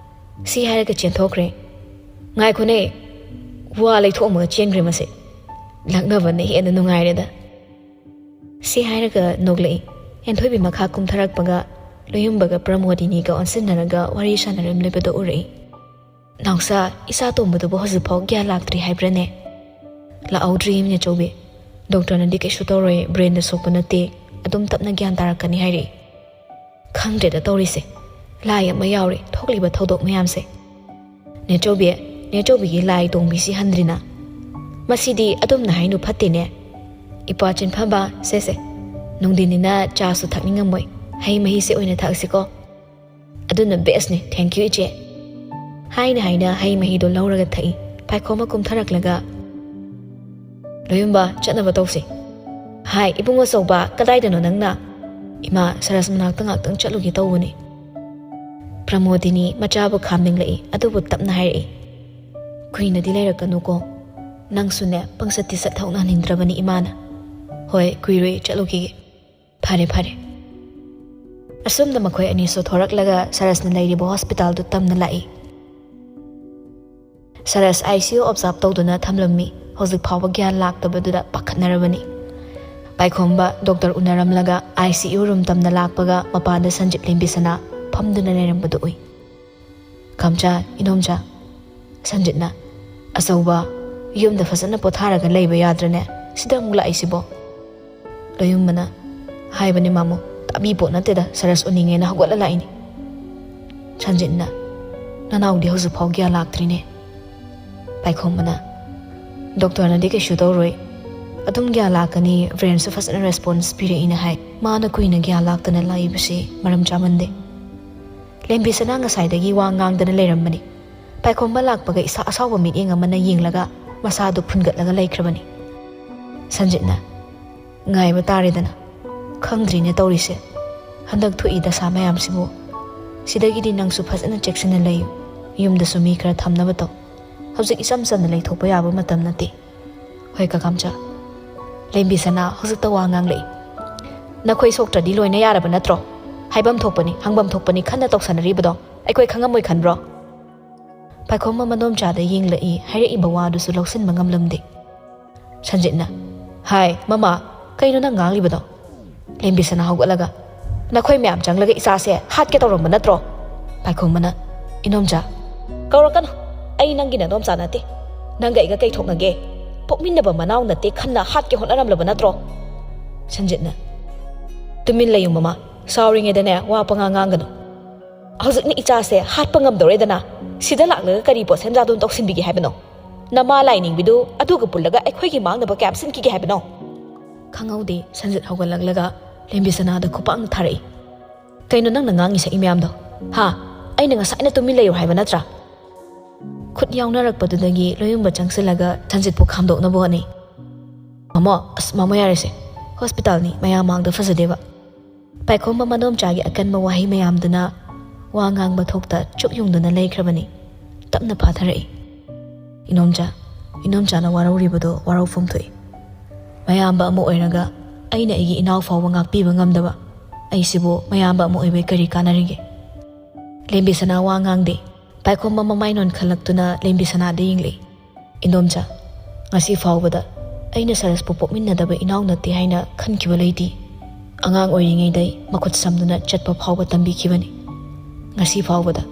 ꯁꯤ ꯍꯥꯏꯔꯒ ꯆꯦꯟꯊꯣꯛꯈ꯭ꯔꯦ꯫ "ꯉꯥꯏꯈꯣꯅꯦ!" ꯋꯥ ꯂꯩꯊꯣꯛꯑꯝꯃꯒ ꯆꯦꯟꯈ꯭ꯔꯦ ꯃꯁꯦ꯫ ꯂꯛꯅꯕꯅ ꯍꯦꯟꯅ ꯅꯨꯡꯉꯥꯏꯔꯦꯗ꯫ ꯁꯤ ꯍꯥꯏꯔꯒ ꯅꯣꯛꯂꯛꯏ꯫ ꯍꯦꯟꯊꯣꯏꯕꯤ ꯃꯈꯥ ꯀꯨꯝꯊꯔꯛꯄꯒ ꯂꯣꯌꯨꯝꯕꯒ ꯄ꯭ꯔꯃꯣꯗꯤꯅꯤꯒ ꯑꯣꯟꯁꯤꯟꯅꯔꯒ ꯋꯥꯔꯤ ꯁꯥꯟꯅꯔꯝꯂꯤꯕꯗꯨ ꯎꯔꯛꯏ꯫ "ꯅꯥꯎꯁꯥ, ꯏꯆꯥ ꯇꯣꯝꯕꯗꯨꯕꯨ ꯍꯧꯖꯤꯛꯐꯥꯎ ꯒ꯭ꯌꯥꯟ ꯂꯥꯛꯇ꯭ꯔꯤ ꯍꯥꯏꯕ꯭ꯔꯅꯦ?" "ꯂꯥꯛꯍꯧꯗ꯭ꯔꯤ, ꯏꯅꯦꯆꯧꯕꯤ꯫ ꯗꯣꯛꯇꯔꯅꯗꯤ ꯀꯩꯁꯨ ꯇꯧꯔꯣꯏ, ꯕ꯭ꯔꯦꯟꯗ ꯁꯣꯛꯄ ꯅꯠꯇꯦ, ꯑꯗꯨꯝ ꯇꯞꯅ ꯒ꯭ꯌꯥꯟ ꯇꯥꯔꯛꯀꯅꯤ ꯍꯥꯏꯔꯛꯏ꯫ ꯈꯪꯗ꯭ꯔꯦꯗ ꯇꯧꯔꯤꯁꯦ, ꯂꯥꯏ ꯑꯃ ꯌꯥꯎꯔꯦ ꯊꯣꯛꯂꯤꯕ ꯊꯧꯗꯣꯛ ꯃꯌꯥꯝꯁꯦ꯫ ꯅꯦꯆꯧꯕꯤ, ꯅꯦꯆꯧꯕꯤꯒꯤ ꯂꯥꯏ ꯇꯣꯡꯕꯤꯁꯤ ꯍꯟꯗ꯭ꯔꯤꯅ? ꯃꯁꯤꯗꯤ ꯑꯗꯨꯝꯅ ꯍꯥꯏꯅꯨ ꯐꯠꯇꯦꯅꯦ꯫ ꯏꯄ꯭ꯋꯥ ꯆꯤꯟꯐꯝꯕ, ꯁꯦ ꯁꯦ, ꯅꯨꯡꯊꯤꯟꯅꯤꯅ ꯆꯥꯁꯨ ꯊꯛꯅꯤꯡꯉꯝꯃꯣꯏ, ꯍꯩ ꯃꯍꯤꯁꯦ ꯑꯣꯏꯅ ꯊꯛꯑꯁꯤꯀꯣ꯫ ꯑꯗꯨꯅ ꯕꯦꯁꯅꯦ, thank you ꯏꯆꯦ꯫" ꯍꯥꯏꯅ ꯍꯥꯏꯅ ꯍꯩ ꯃꯍꯤꯗꯣ ꯂꯧꯔꯒ ꯊꯛꯏ꯫ ꯄꯥꯏꯈꯣꯝꯕ ꯀꯨꯝꯊꯔꯛꯂꯒ, "ꯂꯣꯌꯨꯝꯕ, ꯆꯠꯅꯕ ꯇꯧꯁꯤ꯫" "ꯍꯥꯏ, ꯏꯕꯨꯡ ꯑꯆꯧꯕ, ꯀꯗꯥꯏꯗꯅꯣ ꯅꯪꯅ?" "ꯏꯃꯥ, ꯁꯔꯁ ꯃꯅꯥꯛꯇ ꯉꯥꯛꯇꯪ ꯆꯠꯂꯨꯒꯦ ꯇꯧꯕꯅꯤ꯫" ꯄ꯭ꯔꯃꯣꯗꯤꯅꯤ ꯃꯆꯥꯕꯨ ꯈꯥꯝꯅꯤꯡꯂꯛꯏ, ꯑꯗꯨꯕꯨ ꯇꯞꯅ ꯍꯥꯏꯔꯛꯏ, "ꯀꯨꯏꯅꯗꯤ ꯂꯩꯔꯛꯀꯅꯨꯀꯣ꯫ ꯅꯪꯁꯨꯅꯦ, ꯄꯪꯆꯠꯇꯤ ꯆꯠꯊꯣꯛꯅꯍꯟꯅꯤꯡꯗ꯭ꯔꯕꯅꯤ ꯏꯃꯥꯅ꯫" "ꯍꯣꯏ, ꯀꯨꯏꯔꯣꯏ, ꯆꯠꯂꯨꯈꯤꯒꯦ꯫" "ꯐꯔꯦ, ꯐꯔꯦ꯫" ꯑꯁꯨꯝꯅ ꯃꯈꯣꯏ ꯑꯅꯤꯁꯨ ꯊꯣꯔꯛꯂꯒ ꯁꯔꯁꯅ ꯂꯩꯔꯤꯕ ꯍꯣꯁꯄꯤꯇꯥꯜꯗꯨ ꯇꯝꯅ ꯂꯥꯛꯏ꯫ ꯁꯔꯁ ICU observe ꯇꯧꯗꯨꯅ ꯊꯝꯂꯝꯃꯤ꯫ ꯍꯧꯖꯤꯛ ꯐꯥꯎꯕ ꯒ꯭ꯌꯥꯟ ꯂꯥꯛꯇꯕꯗꯨꯗ ꯄꯥꯈꯠꯅꯔꯕꯅꯤ꯫ ꯄꯥꯏꯈꯣꯝꯕ ꯗꯣꯛꯇꯔ ꯎꯅꯔꯝꯂꯒ ICU room ꯇꯝꯅ ꯂꯥꯛꯄꯒ ꯃꯄꯥꯟꯗ ꯁꯟꯖꯤꯠ ꯂꯦꯝꯕꯤꯁꯅꯥ ꯐꯝꯗꯨꯅ ꯂꯩꯔꯝꯕꯗꯨ ꯎꯏ꯫ "ꯈꯝꯆꯥ, ꯏꯅꯣꯝꯆꯥ꯫" ꯁꯟꯖꯤꯠꯅ, "ꯑꯆꯧꯕ, ꯌꯨꯝꯗ ꯐꯖꯅ ꯄꯣꯊꯥꯔꯒ ꯂꯩꯕ ꯌꯥꯗ꯭ꯔꯅꯦ? ꯁꯤꯗ ꯑꯃꯨꯛ ꯂꯥꯛꯏꯁꯤꯕꯣ?" ꯂꯣꯌꯨꯝꯕꯅ, "ꯍꯥꯏꯕꯅꯤ ꯃꯥꯃꯣ, ꯇꯥꯕꯤ ꯄꯣꯠ ꯅꯠꯇꯦꯗ, ꯁꯔꯁ ꯎꯅꯤꯡꯉꯦꯅ ꯍꯧꯒꯠꯂ ꯂꯥꯛꯏꯅꯤ꯫" ꯁꯟꯖꯤꯠꯅ, "ꯅꯅꯥꯎꯗꯤ ꯍꯧꯖꯤꯛꯐꯥꯎ ꯒ꯭ꯌꯥꯟ ꯂꯥꯛꯇ꯭ꯔꯤꯅꯦ꯫" ꯄꯥꯏꯈꯣꯝꯕꯅ, "ꯗꯣꯛꯇꯔꯅꯗꯤ ꯀꯩꯁꯨ ꯇꯧꯔꯣꯏ, ꯑꯗꯨꯝ ꯒ꯭ꯌꯥꯟ ꯂꯥꯛꯀꯅꯤ, ꯕ꯭ꯔꯦꯟꯁꯨ ꯐꯖꯅ ꯔꯦꯁꯄꯣꯟꯁ ꯄꯤꯔꯛꯏꯅ ꯍꯥꯏ꯫ ꯃꯥꯅ ꯀꯨꯏꯅ ꯒ꯭ꯌꯥꯟ ꯂꯥꯛꯇꯅ ꯂꯥꯛꯏꯕꯁꯤ ꯃꯔꯝ ꯆꯥꯃꯟꯗꯦ꯫" ꯂꯦꯝꯕꯤꯁꯅꯥ ꯉꯁꯥꯏꯗꯒꯤ ꯋꯥ ꯉꯥꯡꯗꯅ ꯂꯩꯔꯝꯕꯅꯤ꯫ ꯄꯥꯏꯈꯣꯝꯕ ꯂꯥꯛꯄꯒ ꯏꯁꯥ ꯑꯁꯥꯎꯕ ꯃꯤꯠꯌꯦꯡ ꯑꯃꯅ ꯌꯦꯡꯂꯒ ꯃꯁꯥꯗꯨ ꯐꯨꯟꯒꯠꯂꯒ ꯂꯩꯈ꯭ꯔꯕꯅꯤ꯫ ꯁꯟꯖꯤꯠꯅ, "ꯉꯥꯏꯕ ꯇꯥꯔꯦꯗꯅ꯫ ꯈꯪꯗ꯭ꯔꯤꯅꯦ ꯇꯧꯔꯤꯁꯦ꯫ ꯍꯟꯗꯛ ꯊꯣꯛꯏ ꯗꯁꯥ ꯃꯌꯥꯝꯁꯤꯕꯨ꯫ ꯁꯤꯗꯒꯤꯗꯤ ꯅꯪꯁꯨ ꯐꯖꯅ ꯆꯦꯛꯁꯤꯟꯅ ꯂꯩꯌꯨ꯫ ꯌꯨꯝꯗꯁꯨ ꯃꯤ ꯈꯔ ꯊꯝꯅꯕ ꯇꯧ꯫ ꯍꯧꯖꯤꯛ ꯏꯆꯝ ꯆꯝꯅ ꯂꯩꯊꯣꯛꯄ ꯌꯥꯕ ꯃꯇꯝ ꯅꯠꯇꯦ꯫ ꯍꯣꯏ ꯀꯀꯥꯝꯆꯥ꯫" ꯂꯦꯝꯕꯤ ꯁꯅꯥ ꯍꯧꯖꯤꯛꯇ ꯋꯥ ꯉꯥꯡꯂꯛꯏ꯫ "ꯅꯈꯣꯏ ꯁꯣꯛꯇ꯭ꯔꯗꯤ ꯂꯣꯏꯅ ꯌꯥꯔꯕ ꯅꯠꯇ꯭ꯔꯣ? ꯍꯥꯏꯐꯝ ꯊꯣꯛꯄꯅꯤ, ꯍꯪꯐꯝ ꯊꯣꯛꯄꯅꯤ ꯈꯟꯅ ꯇꯧꯁꯟꯅꯔꯤꯕꯗꯣ ꯑꯩꯈꯣꯏ ꯈꯪꯉꯝꯃꯣꯏ ꯈꯟꯕ꯭ꯔꯣ?" ꯄꯥꯏꯈꯣꯝꯕ ꯃꯗꯣꯝꯆꯥꯗ ꯌꯦꯡꯂꯛꯏ, ꯍꯥꯏꯔꯛꯏꯕ ꯋꯥꯗꯨꯁꯨ ꯂꯧꯁꯤꯟꯕ ꯉꯝꯂꯝꯗꯦ꯫ ꯁꯟꯖꯤꯠꯅ, "ꯍꯥꯏ, ꯃꯃꯥ, ꯀꯩꯅꯣ ꯅꯪ ꯉꯥꯡꯂꯤꯕꯗꯣ?" ꯂꯦꯝꯕꯤꯁꯅꯥ ꯍꯧꯒꯠꯂꯒ, "ꯅꯈꯣꯏ ꯃꯌꯥꯝ ꯆꯪꯂꯒ ꯏꯆꯥꯁꯦ ꯍꯥꯠꯀꯦ ꯇꯧꯔꯝꯕ ꯅꯠꯇ꯭ꯔꯣ?" ꯄꯥꯏꯈꯣꯝꯕꯅ, "ꯏꯅꯣꯝꯆꯥ, ꯀꯧꯔꯛꯀꯅꯨ꯫ ꯑꯩ ꯅꯪꯒꯤ ꯅꯗꯣꯝꯆꯥ ꯅꯠꯇꯦ꯫ ꯅꯪꯒ ꯑꯩꯒ ꯀꯩ ꯊꯣꯛꯅꯒꯦ? ꯄꯣꯛꯃꯤꯟꯅꯕ ꯃꯅꯥꯎ ꯅꯠꯇꯦ ꯈꯟꯅ ꯍꯥꯠꯀꯦ ꯍꯣꯠꯅꯔꯝꯂꯕ ꯅꯠꯇ꯭ꯔꯣ?" ꯁꯟꯖꯤꯠꯅ, "ꯇꯨꯃꯤꯟ ꯂꯩꯌꯨ ꯃꯃꯥ꯫ ꯁꯥꯎꯔꯤꯉꯩꯗꯅꯦ ꯋꯥ ꯄꯉꯥꯡ ꯉꯥꯡꯒꯅꯨ꯫ ꯍꯧꯖꯤꯛꯅ ꯏꯆꯥꯁꯦ ꯍꯥꯠꯄ ꯉꯝꯗꯧꯔꯦꯗꯅ꯫ ꯁꯤꯗ ꯂꯥꯛꯂꯒ ꯀꯔꯤ ꯄꯣꯠ ꯁꯦꯝꯖꯥꯗꯨꯅ ꯇꯧꯁꯤꯟꯕꯤꯒꯦ ꯍꯥꯏꯕꯅꯣ? ꯅꯃꯥ ꯂꯥꯏ ꯅꯤꯡꯕꯤꯗꯨ ꯑꯗꯨꯒ ꯄꯨꯜꯂꯒ ꯑꯩꯈꯣꯏꯒꯤ ꯃꯥꯡꯅꯕ ꯀꯌꯥꯝ ꯁꯤꯟꯈꯤꯒꯦ ꯍꯥꯏꯕꯅꯣ?" ꯈꯪꯍꯧꯗꯦ ꯁꯟꯖꯤꯠ ꯍꯧꯒꯠꯂꯛꯂꯒ ꯂꯦꯝꯕꯤꯁꯅꯥꯗ ꯈꯨꯄꯥꯛꯅ ꯊꯥꯔꯛꯏ꯫ "ꯀꯩꯅꯣ ꯅꯪꯅ ꯉꯥꯡꯉꯤ ꯁꯛꯏ ꯃꯌꯥꯝꯗꯣ? ꯍꯥ? ꯑꯩꯅ ꯉꯁꯥꯏꯅ ꯇꯨꯃꯤꯟ ꯂꯩꯌꯨ ꯍꯥꯏꯕ ꯅꯠꯇ꯭ꯔꯥ?" ꯈꯨꯠ ꯌꯥꯎꯅꯔꯛꯄꯗꯨꯗꯒꯤ ꯂꯣꯌꯨꯝꯕ ꯆꯪꯁꯤꯜꯂꯒ ꯁꯟꯖꯤꯠꯄꯨ ꯈꯥꯝꯗꯣꯛꯅꯕ ꯍꯣꯠꯅꯩ꯫ "ꯃꯃꯣ, ꯑꯁ, ꯃꯃꯣ, ꯌꯥꯔꯦꯁꯦ꯫ ꯍꯣꯁꯄꯤꯇꯥꯜꯅꯤ, ꯃꯌꯥꯝ ꯃꯥꯡꯗ ꯐꯖꯗꯦꯕ꯫" ꯄꯥꯏꯈꯣꯝꯕ ꯃꯗꯣꯝꯆꯥꯒꯤ ꯑꯀꯟꯕ ꯋꯥꯍꯩ ꯃꯌꯥꯝꯗꯨꯅ ꯋꯥ ꯉꯥꯡꯕ ꯊꯣꯛꯇ ꯆꯨꯞ ꯌꯨꯡꯗꯨꯅ ꯂꯩꯈ꯭ꯔꯕꯅꯤ꯫ ꯇꯞꯅ ꯐꯥꯊꯔꯛꯏ꯫ "ꯏꯅꯣꯝꯆꯥ, ꯏꯅꯣꯝꯆꯥꯅ ꯋꯥꯔꯧꯔꯤꯕꯗꯣ ꯋꯥꯔꯧꯐꯝ ꯊꯣꯛꯏ꯫ ꯃꯌꯥꯝꯕ ꯑꯃ ꯑꯣꯏꯔꯒ ꯑꯩꯅ ꯑꯩꯒꯤ ꯏꯅꯥꯎ ꯐꯥꯎꯕ ꯉꯥꯛꯄꯤꯕ ꯉꯝꯗꯕ ꯑꯩꯁꯤꯕꯨ ꯃꯌꯥꯝꯕ ꯑꯃ ꯑꯣꯏꯕꯩ ꯀꯔꯤ ꯀꯥꯟꯅꯔꯤꯒꯦ?" ꯂꯦꯝꯕꯤꯁꯅꯥ ꯋꯥ ꯉꯥꯡꯗꯦ꯫ ꯄꯥꯏꯈꯣꯝꯕ ꯃꯃꯥꯏ ꯅꯣꯟꯈꯠꯂꯛꯇꯨꯅ ꯂꯦꯝꯕꯤꯁꯅꯥꯗ ꯌꯦꯡꯂꯛꯏ꯫ "ꯏꯟꯗꯣꯝꯆꯥ, ꯉꯁꯤ ꯐꯥꯎꯕꯗ ꯑꯩꯅ ꯁꯔꯁꯄꯨ ꯄꯣꯛꯃꯤꯟꯅꯗꯕ ꯏꯅꯥꯎ ꯅꯠꯇꯦ ꯍꯥꯏꯅ ꯈꯟꯈꯤꯕ ꯂꯩꯇꯦ꯫ ꯑꯉꯥꯡ ꯑꯣꯏꯔꯤꯉꯩꯗꯩ ꯃꯈꯨꯠ ꯁꯝꯗꯨꯅ ꯆꯠꯄ ꯐꯥꯎꯕ ꯇꯝꯕꯤꯈꯤꯕꯅꯤ꯫ ꯉꯁꯤ ꯐꯥꯎꯕꯗ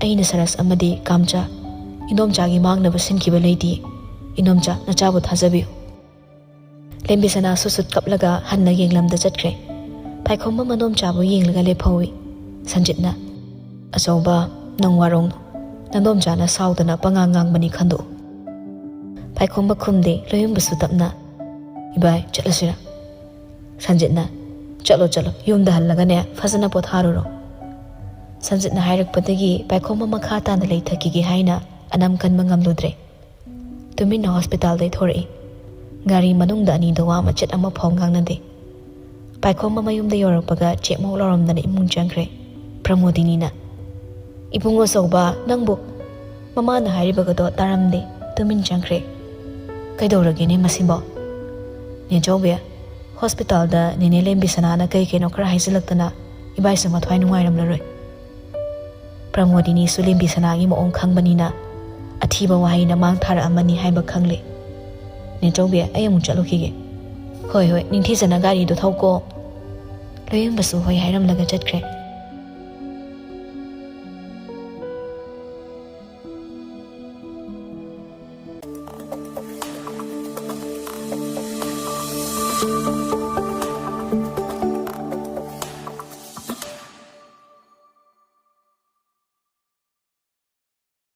ꯑꯩꯅ ꯁꯔꯁ ꯑꯃꯗꯤ ꯀꯥꯝꯆꯥ, ꯏꯟꯗꯣꯝꯆꯥꯒꯤ ꯃꯥꯡꯅꯕ ꯁꯤꯟꯈꯤꯕ ꯂꯩꯇꯦ꯫ ꯏꯟꯗꯣꯝꯆꯥ, ꯅꯆꯥꯕꯨ ꯊꯥꯖꯕꯤꯌꯨ꯫" ꯂꯦꯝꯕꯤꯁꯅꯥ ꯁꯨꯠ ꯁꯨꯠ ꯀꯞꯂꯒ ꯍꯟꯅ ꯌꯦꯡꯂꯝꯗ ꯆꯠꯈ꯭ꯔꯦ꯫ ꯄꯥꯏꯈꯣꯝꯕ ꯃꯗꯣꯝꯆꯥꯕꯨ ꯌꯦꯡꯂꯒ ꯂꯦꯞꯍꯧꯏ꯫ ꯁꯟꯖꯤꯠꯅ, "ꯑꯆꯧꯕ, ꯅꯪ ꯋꯥꯔꯧꯅꯨ꯫ ꯅꯗꯣꯝꯆꯥꯅ ꯁꯥꯎꯗꯅ ꯄꯉꯥꯡ ꯉꯥꯡꯕꯅꯤ ꯈꯟꯗꯣꯛꯎ꯫" ꯄꯥꯏꯈꯣꯝꯕ ꯈꯨꯝꯗꯦ, ꯂꯣꯌꯨꯝꯕꯁꯨ ꯇꯞꯅ, "ꯏꯕꯥꯏ, ꯆꯠꯂꯁꯤꯔ?" ꯁꯟꯖꯤꯠꯅ, "ꯆꯠꯂꯣ, ꯆꯠꯂꯣ, ꯌꯨꯝꯗ ꯍꯜꯂꯒꯅꯦ ꯐꯖꯅ ꯄꯣꯊꯥꯔꯨꯔꯣ꯫" ꯁꯟꯖꯤꯠꯅ ꯍꯥꯏꯔꯛꯄꯗꯒꯤ ꯄꯥꯏꯈꯣꯝꯕ ꯃꯈꯥ ꯇꯥꯅ ꯂꯩꯊꯈꯤꯒꯦ ꯍꯥꯏꯅ ꯑꯅꯝ ꯀꯟꯕ ꯉꯝꯂꯨꯗ꯭ꯔꯦ꯫ ꯇꯨꯃꯤꯟꯅ ꯍꯣꯁꯄꯤꯇꯥꯜꯗꯩ ꯊꯣꯔꯛꯏ꯫ ꯒꯥꯔꯤ ꯃꯅꯨꯡꯗ ꯑꯅꯤꯗꯣ ꯋꯥ ꯃꯆꯦꯠ ꯑꯃ ꯐꯥꯎ ꯉꯥꯡꯅꯗꯦ꯫ ꯄꯥꯏꯈꯣꯝꯕ ꯃꯌꯨꯝꯗ ꯌꯧꯔꯛꯄꯒ ꯆꯦꯞꯃꯧ ꯂꯥꯎꯔꯝꯗꯅ ꯏꯃꯨꯡ ꯆꯪꯈ꯭ꯔꯦ꯫ ꯄ꯭ꯔꯃꯣꯗꯤꯅꯤꯅ, "ꯏꯕꯨꯡꯉꯣ ꯑꯆꯧꯕ, ꯅꯪꯕꯨ?" ꯃꯃꯥꯅ ꯍꯥꯏꯔꯤꯕꯒꯗꯣ ꯇꯥꯔꯝꯗꯦ, ꯇꯨꯃꯤꯟ ꯆꯪꯈ꯭ꯔꯦ꯫ "ꯀꯩꯗꯧꯔꯒꯦꯅꯦ ꯃꯁꯤꯕꯣ?" "ꯅꯦꯆꯧꯕꯤ, ꯍꯣꯁꯄꯤꯇꯥꯜꯗ ꯅꯦꯅꯦ ꯂꯦꯝꯕꯤꯁꯅꯥꯅ ꯀꯩ ꯀꯩꯅꯣ ꯈꯔ ꯍꯥꯏꯖꯤꯜꯂꯛꯇꯅ ꯏꯕꯥꯏꯁꯨ ꯃꯊ꯭ꯋꯥꯏ ꯅꯨꯡꯉꯥꯏꯔꯝꯂꯔꯣꯏ꯫" ꯄ꯭ꯔꯃꯣꯗꯤꯅꯤꯁꯨ ꯂꯦꯝꯕꯤꯁꯅꯥꯒꯤ ꯃꯑꯣꯡ ꯈꯪꯕꯅꯤꯅ ꯑꯊꯤꯕ ꯋꯥꯍꯩꯅ ꯃꯥꯡ ꯊꯥꯔꯛꯑꯝꯃꯅꯤ ꯍꯥꯏꯕ ꯈꯪꯂꯦ꯫ "ꯅꯦꯆꯧꯕꯤ, ꯑꯩ ꯑꯃꯨꯛ ꯆꯠꯂꯨꯈꯤꯒꯦ꯫" "ꯍꯣꯏ ꯍꯣꯏ, ꯅꯤꯡꯊꯤꯖꯅ ꯒꯥꯔꯤꯗꯣ ꯊꯧꯀꯣ꯫" ꯂꯣꯌꯦꯡꯕꯁꯨ ꯍꯣꯏ ꯍꯥꯏꯔꯝꯂꯒ ꯆꯠꯈ꯭ꯔꯦ꯫